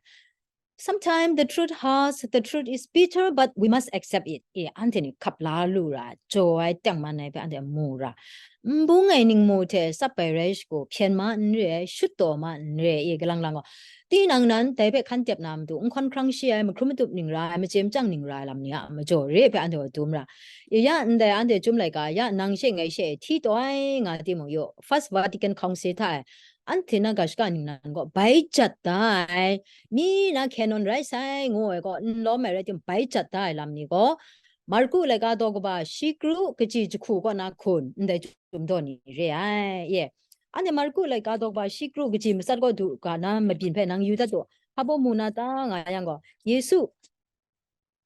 Sometimes the truth hurts, the truth is bitter, but we must accept it. E, anhte ni hkap la lu ra, jaw ai tengman ai hpe anhte mu ra. Nbung ai ningmu hte tsap ai rai shagu, hpyen ma n re ai, shut taw ma n re ai, e, kalang lang gaw, tinang nan dai hpe hkan tep na matu, n hkawn hkrang shi ai, mahkrum matup ning ra ai, machye machyang ning ra ai lam ni a majaw re hpe anhte gaw dum ra. E, ya ndai anhte Chyum laika, ya nang she ngai she hti taw ai nga timung, yaw First Vatican Council hta e, anhte na ga shaka ningnan gaw bai jat da ai, mi na canon rai sai ngu ai gaw n lawm ai rai timung, bai jat da ai lam ni gaw, Marku laika daw kaba shi kru kaji jahku kaw na hkun ndai Chyum daw ni re ai, ye. Anhte Marku laika daw kaba shi kru kaji matsat kaw du ga na mabyin hpe nang yu dat u. Hpa baw mu na ta nga yang gaw, Yesu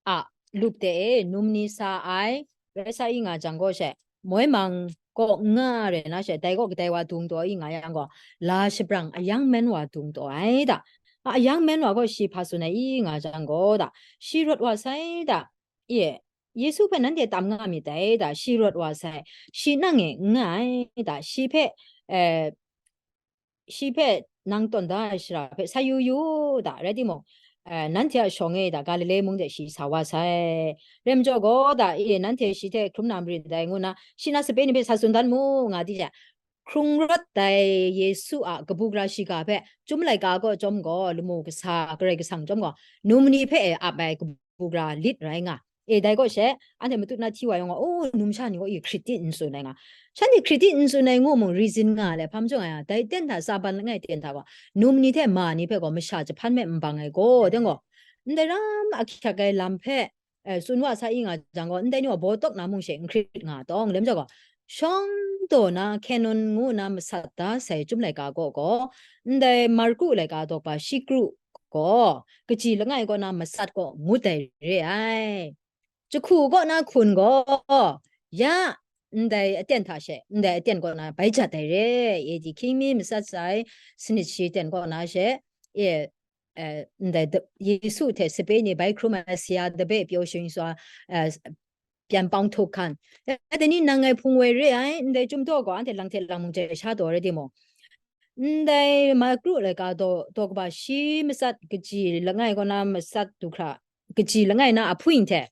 a lup de e num ni sa ai, rai sa i nga jang gaw she, moi mang kaw n nga re na she, dai kaw kadai wa dung taw i nga yang gaw, la shabrang a young man wa dung taw ai da. A young man wa gaw shi hpa tsun ai i nga jang gaw da, shi rawt wa sai da, ye, Yesu hpe nanhte tam nga myit dai da, shi rawt wa sai, shi nang e n nga ai da, shi hpe, eh, shi hpe nang tawn da ai shara hpe sa yu yu da, rai timung, eh, nanhte a shawng e da, Galile mung de shi sa wa sai. Rai majaw gaw da, e, nanhte shi hte hkrum na marin dai ngu na, shi na sape ni hpe sa tsun dan mu, nga di jang, hkrung rawt dai Yesu a kabu gara shiga hpe Chyum laika kaw chyawm gaw, lamu kasa Karai Kasang chyawm gaw, num ni hpe e ap ai kabu gara lit rai nga. E, dai kaw she, anhte matut na hti wa yawng gaw, o, numsha ni gaw, i, Hkrit di n tsun ai nga. Shanhte Hkrit di n tsun ai ngu mung, reason nga le, hpa majaw nga yang, dai ten hta, Saban langai ten hta gaw, num ni hte ma ni hpe gaw, masha jahpan me n bang ai gaw, deng gaw, ndai ram ahkyak ai lam hpe, eh, tsun wa sa i nga jang gaw, ndai ni gaw baw tawk na mung she n hkrit nga tawng, lem jaw gaw, shawng daw na canon ngu na masat da sai Chyum laika gaw gaw, ndai Marku laika daw kaba shi kru gaw, kaji langai kaw na masat gaw ngut ai re ai. Jahku kaw na hkun gaw, ya ndai aten hta she, ndai aten kaw na bai jat ai re, e, di hkying mi masat sai, sanit shi ten kaw na she, e, eh, ndai da-, Yesu hte sape ni bai hkrum ai saya dabe pyaw shing swa, eh, pyan pawng htuk hkan. Eh, dai ni nang ngai hpung woi re ai, ndai Chyum daw gaw anhte lang hte lang mung jai sha taw rai timung, ndai Marku laika daw, daw kaba shi matsat kaji langai kaw na matsat du hkra, kaji langai na ahpung hte,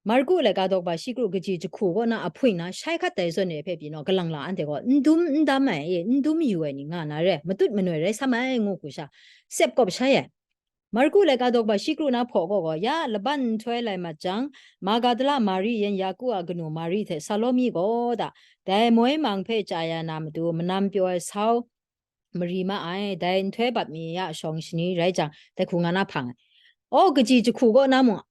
Marku laika daw kaba shi kru kaji jahku kaw na ahpung na shai hkat dai zawn e hpe pyi naw, kalang lang anhte gaw n dum n dam ai, e, n dum yu ai ni nga na re, matut manoi rai sam ai ngu hku sha, sep kawp shai ai. Marku laika daw kaba shi kru na hpaw gaw gaw, ya laban nhtoi lai mat jang, Magadala Mari yan Yaku a kanu Mari hte Salomi gaw da, dai moi mang hpe chya ya na matu, manam pyaw ai sau mari ma ai, dai nhtoi bat mi a shawng shani rai jang, dai hku nga na hpang ai. O, kaji jahku kaw na mung,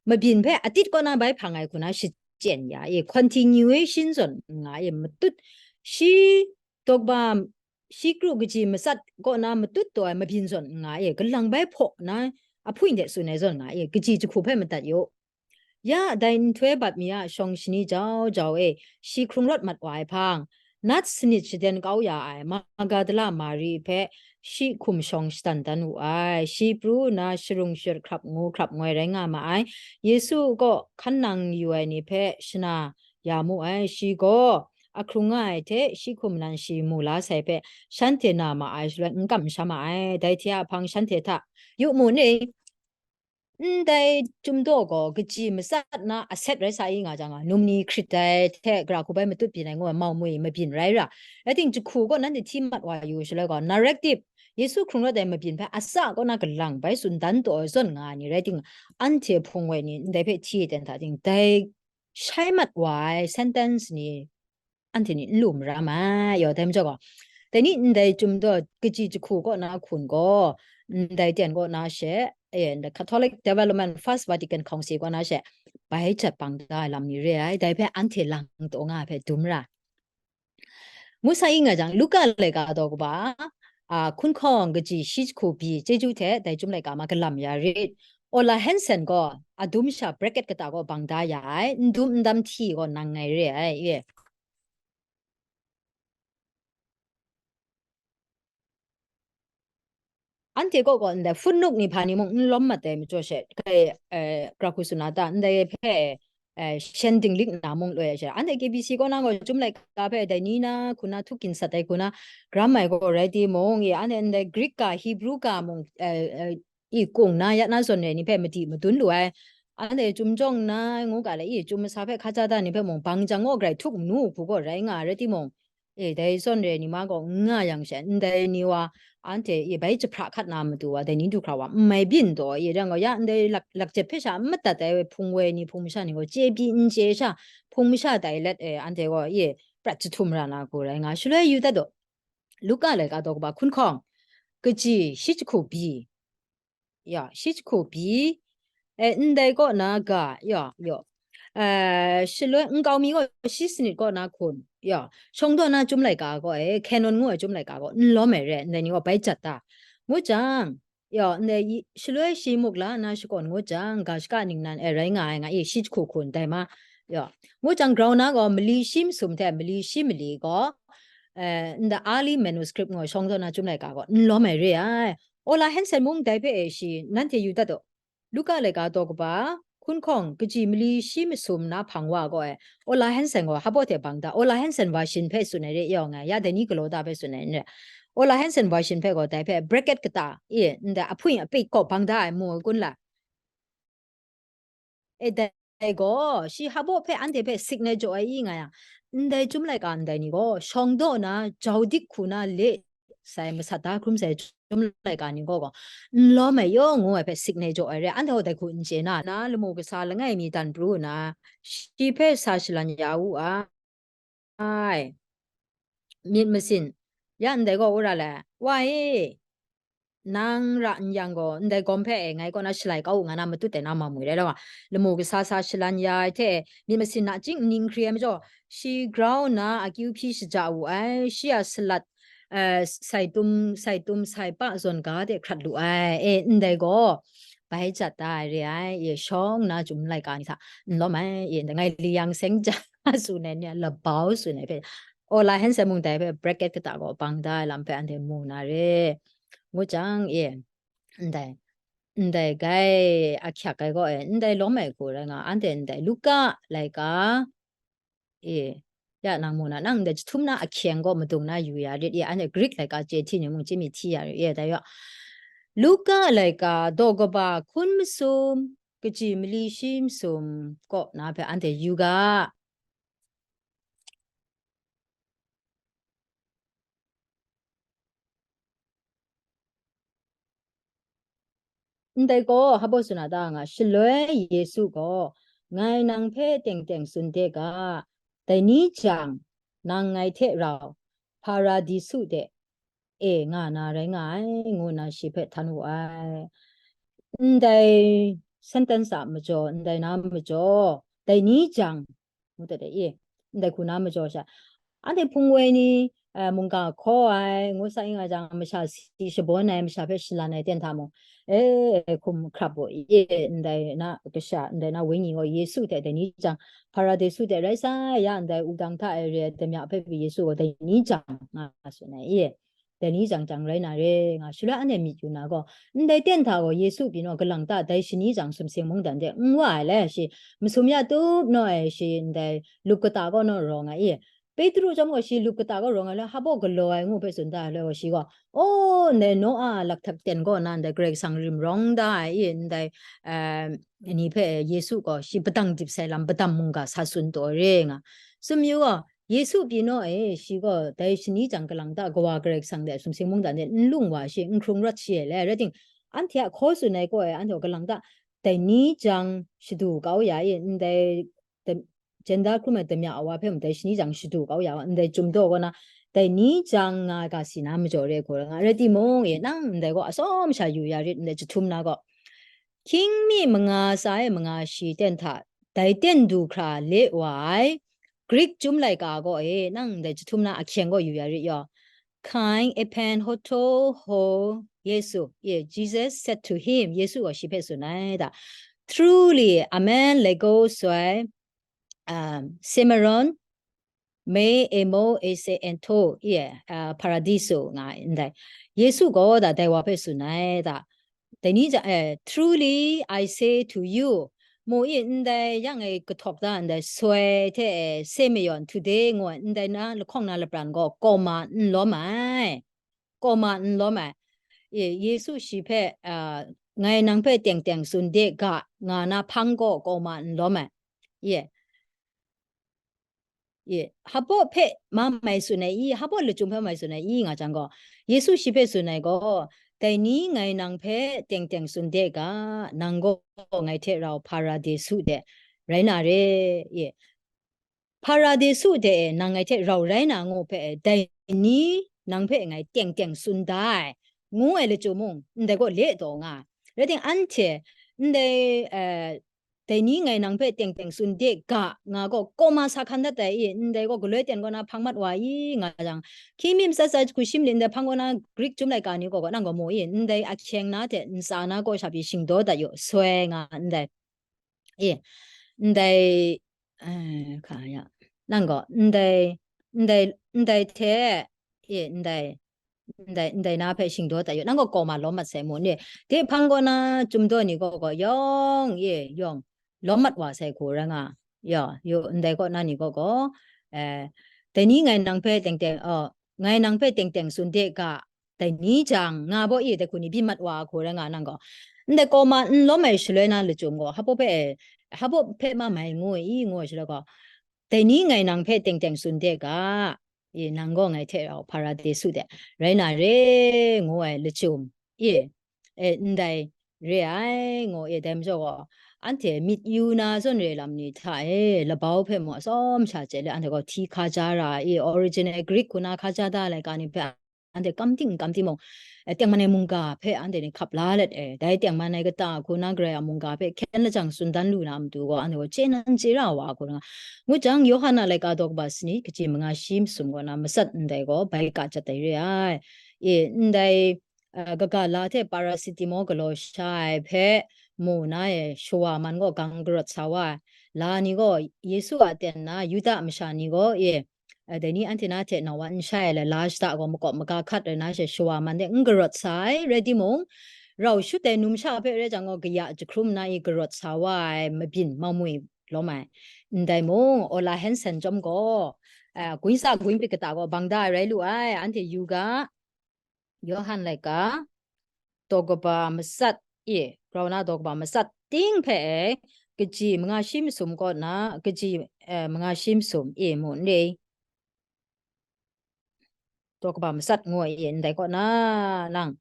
mabyin hpe atit kaw na bai hpang ai hku na shachyen ya e, continuation zawn nga e, matut shi daw kaba, shi kru kaji matsat kaw na matut taw ai mabyin zawn nga e, kalang bai hpaw na ahpung de tsun ai zawn nga e, kaji jahku hpe madat yu. Ya dai nhtoi bat mi a shawng shani jau jau e, shi hkrung rawt mat wa ai hpang, nat sanit shaden kau ya ai Magadala Mari hpe shi hkum shawng shadan dan wu ai. Shi pru nna sharung shut hkrap ngu hkrap ngoi rai nga ma ai. Yesu kaw hkan nang yu ai ni hpe shana ya mu ai. Shi gaw ahkrung nga ai hte shi hkum nan shi mu la sai hpe shanhte na ma ai shaloi n kamsham ma ai. Dai hte a hpang shanhte hta, yu mu ni, ndai Chyum daw gaw kaji matsat na aset rai sa i nga jang a, num ni hkrit ai hte gara hku bai matut byin ai ngu ai mau mu i mabyin rai ra. Rai ting, jahku gaw nanhte hti mat wa yu shaloi gaw, narrative, Yesu hkrung rawt ai mabyin hpe atsa kaw na kalang bai tsun dan taw ai zawn nga ai ni rai ting, anhte hpung woi ni ndai hpe hti ai ten hta ting, dai shai mat wa ai sentence ni anhte ni n lu mara ma, yaw, dai majaw gaw, dai ni ndai Chyum daw kaji jahku kaw na hkun gaw, ndai ten kaw na she, e, ndai Catholic Development First Vatican Council kaw na she, bai jat bang da ai lam ni re ai, dai hpe anhte lang taw nga ai hpe dum ra. Ngu sa i nga jang, Luka laika daw kaba, a, hkun hkawng kaji shi jahku byi chyeju hte dai Chyum laika ma galam ya rit. Ola Hansen gaw a dum sha bracket kata gaw bang da ya ai, n dum n dam hti gaw nang ngai re ai, e. Anhte kaw gaw ndai hput nuk ni hpa ni mung n lawm mat ai majaw she, kai, eh, gara hku tsun na ta, ndai hpe, eh, shen dinglik na mung loi ai she, anhte K B C kaw na gaw Chyum laika hpe dai ni na hku na htuk gintsat ai hku na gram ai gaw rai timung, e, anhte ndai Greek ga, Hebrew ga mung, eh, eh, i kung na ya na zawn re ni hpe madi madun lu ai, anhte chyum jawng na ngu ga le, i chyum masa hpe hkaja da ni hpe mung bang jang gaw grai htuk manu hku gaw rai nga ai rai timung, e, dai zawn re ni ma gaw n nga yang she, ndai ni wa, anhte e bai jahpra hkat na matu wa, dai ni du hkra wa, n mai byin taw, e, rang gaw, ya ndai lak, lakjep hpe sha n madat ai hpung woi ni, hpung masha ni gaw, chye pyi n chye sha, hpung masha tai let, e, anhte gaw, e, prat jahtum ra na hku rai nga, shaloi yu dat daw, Luka laika daw kaba hkun hkawng, kaji shi jahku byi, ya, shi jahku byi, e, ndai kaw na ga, ya, ya, e, shaloi nkau mi gaw shi sanit kaw na hkun, ya, shawng daw na chyum laika gaw, e, canon ngu ai chyum laika gaw n lawm ai re, ndai ni gaw bai jat da, ngu jang, ya, ndai yi, shaloi shi muk la nna shakawn ngut jang, ga shaka ningnan e rai nga ai nga i, shi jahku hkun dai ma, ya, ngu jang, grau na gaw mali shi masum hte mali shi mali gaw, eh, ndai early manuscript ngu ai shawng daw na chyum laika gaw n lawm ai re ai. Ola Hansen mung dai hpe e shi, nanhte yu dat daw. Luka laika daw kaba, hkun hkawng, kaji mali shi masum na hpang wa gaw e, Ola Hansen gaw hpa hte bang da, Ola Hansen version hpe tsun ai re yawng ai, ya dai ni galaw da hpe tsun ai n re. Ola Hansen version hpe gaw dai hpe bracket kata, e, ndai ahpung apit kaw bang da ai mu ai kun la. E, dai gaw, shi hpa hpe anhte hpe sik na jaw ai i nga yang, ndai chyum laika ndai ni gaw, shawng daw na, jau dik hku na le sai, masat da hkrum sai chyum laika ni gaw, gaw, n lawm ai yaw ngu ai hpe sik na jaw ai re, anhte gaw dai hku n chye na, na lamu kasa langai mi dan pru nna, shi hpe sa shalan ya wu ai. Myit masin, ya ndai gaw wora le, wa e, nang ra n yang gaw, ndai gawm hpe e ngai kaw na shalai kau u nga na matut ai na mamwi rai law, lamu kasa sa shalan ya ai hte, myit masin nachying nning hkri ai majaw, shi grau nna akyu hpyi shaja wu ai, shi a salat, eh, sai tum, sai tum, sai pa zawn ga de hkrat lu ai, e, ndai gaw, bai jat da ai re ai, e, shawng nna chyum laika ni hta n lawm ai, e, ndai ngai li yang seng ja tsun ai ni a, labau tsun ai hpe, Ola Hansen mung dai hpe bracket kata gaw bang da ai lam hpe anhte mu na re, ngu jang, e, ndai, ndai gai ahkyak ai gaw, e, ndai lawm ai hku rai nga, anhte ndai Luka laika, e, ya nang mu na, nang ndai jahtum na ahkyeng gaw madung na yu ya rit, e, anhte Grik laika chye hti ni mung chye mi hti ya rit, e, dai yaw. Luka laika daw kaba hkun masum, kaji mali shi masum kaw na hpe anhte yu ga. Ndai gaw hpa tsun a ta nga, shaloi Yesu gaw, "Ngai nang hpe teng teng tsun de ga, dai ni jang, nang ngai hte rau Hparadisu de e nga na rai nga ai," ngu nna shi hpe htan wu ai. Ndai sentence a majaw, ndai na majaw, dai ni jang, ngu dat ai, e, ndai hku na majaw sha, anhte hpung woi ni, eh, mungga hkaw ai, ngu sa ing a jang, masha si shabawn ai, masha hpe shalan ai ten hta mung, e, hkum hkrap gaw, e, ndai na kasha, ndai na wenyi gaw Yesu hte dai ni jang, Hparadisu hte rai sai, ya ndai wudang hta e re ai damya hpe pyi Yesu gaw dai ni jang nga tsun ai, e. Dai ni jang jang rai na re nga, shaloi anhte myit yu na gaw, ndai ten hta gaw Yesu pyi naw galang ta dai shani jang sumsing mungdan de n wa ai le, shi masum ya tup naw ai, shi ndai lup kata kaw naw rawng ai, e, Petru chyawm gaw shi lup kata kaw rawng ai le, hpa galaw ai ngu hpe tsun da ai le gaw, shi gaw, o, ndai Noa lakhtak ten kaw na ndai Karai Kasang rim rawng da ai, e, ndai, eh, ni hpe Yesu gaw shi padang dip sai lam, padang mungga sa tsun taw re nga, tsun yu gaw, Yesu pyi naw e, shi gaw dai shani jang galang ta Kawa Karai Kasang de sumsing mungdan de n lung wa shi, n hkrung rawt shi ai le, rai ting, anhte a hkaw tsun ai kaw e, anhte gaw galang ta dai ni jang shadu kau ya e, ndai da-, jenda hkrum ai damya awa hpe mung dai shani jang shadu kau ya wa, ndai Chyum daw kaw na, dai ni jang nga ga si na majaw re hku rai nga, rai timung, e, nang ndai gaw atsawm sha yu ya rit, ndai jahtum na gaw, hkying mi manga tsa e manga shi ten hta, dai ten du hkra le wa ai, Grik Chyum laika gaw e, nang ndai jahtum na ahkyeng gaw yu ya rit yaw. Kain epen hoto ho Yesu, e, Jesus said to him, Yesu gaw shi hpe tsun ai da. Truly, amen lego soi, um, Simeon, me emo ese ento, e, uh, Paradiso nga ai ndai. Yesu gaw da dai wa hpe tsun ai da. Dai ni jang, eh, truly I say to you, mu i ndai yang e kahtawk da ndai soi hte, e, Simeon today ngu ai ndai na lahkawng na lapran gaw kawma n lawm ai. Kawma n lawm ai. E, Yesu shi hpe, ah, ngai nang hpe teng teng tsun de ga, nga na hpang gaw kawma n lawm ai. Ye. Ye, hpaw hpe ma mai tsun ai i, hpaw lachyum hpe mai tsun ai i, nga jang gaw, Yesu shi hpe tsun ai gaw, dai ni ngai nang hpe teng teng tsun de ga, nang gaw ngai hte rau Hparadisu de rai na re, ye. Hparadisu de e nang ngai hte rau rai na ngu hpe, dai ni nang hpe ngai teng teng tsun da ai, ngu ai lachyum mung, ndai gaw le taw nga ai. Rai timung, anhte ndai, eh, dai ni ngai nang hpe teng teng tsun de ga, nga gaw kawma sa hkan dat ai i, ndai gaw galoi ten kaw na hpang mat wa i, nga jang, hkying mi matsat tsat hku shim li ndai hpang kaw na Grik chyum laika ni gaw, gaw nang gaw mu i, ndai ahkyeng na hte ntsa na kaw sha pyi shingdaw dat yu, soi nga ndai. E, ndai, eh, hka ya, nang gaw ndai, ndai, ndai hte, e, ndai, ndai, ndai na hpe shingdaw dat yu, nang gaw kawma lawm mat sai mu ni? De hpang kaw na chyum daw ni gaw, gaw yawng, ye, yawng, lawm mat wa sai hku rai nga, ya, yu, ndai kaw na ni gaw, gaw, eh, dai ni ngai nang hpe teng teng, oh, ngai nang hpe teng teng tsun de ga, dai ni jang, nga baw i, dai hku ni byin mat wa hku rai nga nang gaw, ndai kawma n lawm ai shaloi na lachyum gaw, hpaw hpe, hpaw hpe ma mai ngu i, ngu ai shaloi gaw, dai ni ngai nang hpe teng teng tsun de ga, e, nang gaw ngai hte rau Hparadisu de rai na re, ngu ai lachyum, e, e, ndai re ai, ngu e, dai majaw gaw, anhte myit yu na zawn re lam ni hta e, labau hpe mung atsawm sha chye let, anhte gaw hti hkaja ra e, original Greek hku na hkaja da laika ni hpe, anhte kam ting kam timung, e, tengman ai mungga hpe anhte ni hkap la let e, dai tengman ai kata hku na Karai a mungga hpe hkyen lajang tsun dan lu na matu gaw, anhte gaw chye nan chye ra wa hku na. Ngu jang, Yawhan a laika daw kaba sanit, kaji manga shi masum kaw na matsat ndai gaw bai ka jat ai re ai. E, ndai, eh, kaga la hte paracetamol galaw sha ai hpe mu na e, shawa man gaw gang karawt sa wa ai. La ni gaw Yesu a ten na Yuda masha ni gaw, e, eh, dai ni anhte na hte nawa n shai ai le, la shada gaw makawp maga hkat rai na she, shawa man de n karawt sa ai, rai timung, rau shut ai numsha hpe rai jang gaw, kaya jahkrum na i karawt sa wa ai, mabyin maumwi lawm ai. Ndai mung, Ola Hansen chyawm gaw, eh, gun sa gun pit kata gaw bang da ai rai lu ai, anhte yu ga, Yawhan laika, daw kaba matsat e, grau na daw kaba matsat ting hpe e, kaji manga shi masum kaw na, kaji, eh, manga shi masum e mu n re? Daw kaba matsat ngu ai e, ndai kaw na, nang,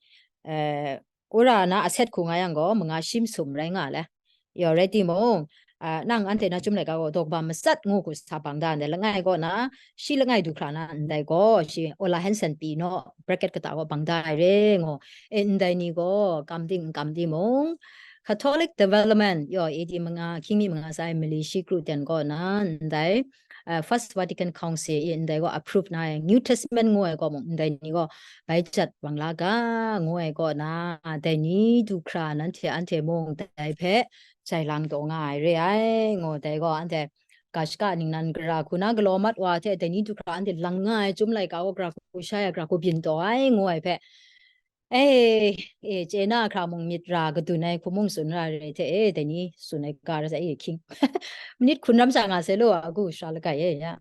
eh, wora na aset hku nga yang gaw, manga shi masum rai nga le. Yaw, rai timung, ah, nang anhte na chyum laika gaw, daw kaba matsat ngu hku sa bang da ndai, langai kaw na, shi langai du hkra na ndai gaw, shi Ola Hansen pyi naw, bracket kata gaw bang da ai re ngu, e, ndai ni gaw kam ting n kam timung, Catholic Development, yaw, A D manga, hkying mi manga sa ai mali shi kru ten kaw na ndai, uh, First Vatican Council e ndai gaw approve na ai, New Testament ngu ai gaw mung, ndai ni gaw bai jat wang la ga, ngu ai kaw na, dai ni du hkra nanhte anhte mung dai hpe jai lang taw nga ai re ai, ngu dai gaw, anhte ga shaka ningnan gara hku na galaw mat wa hte dai ni du hkra anhte lang nga ai, chyum laika gaw gara hku shai ai, gara hku byin taw ai, ngu ai hpe, e, e, chye na hkra mung myit ra kadun ai hku mung tsun ra re hte, e, dai ni tsun ai ga ra sai, e, hkying. Minit hkun ram sha nga sai law, a gu sha lagai e, ya.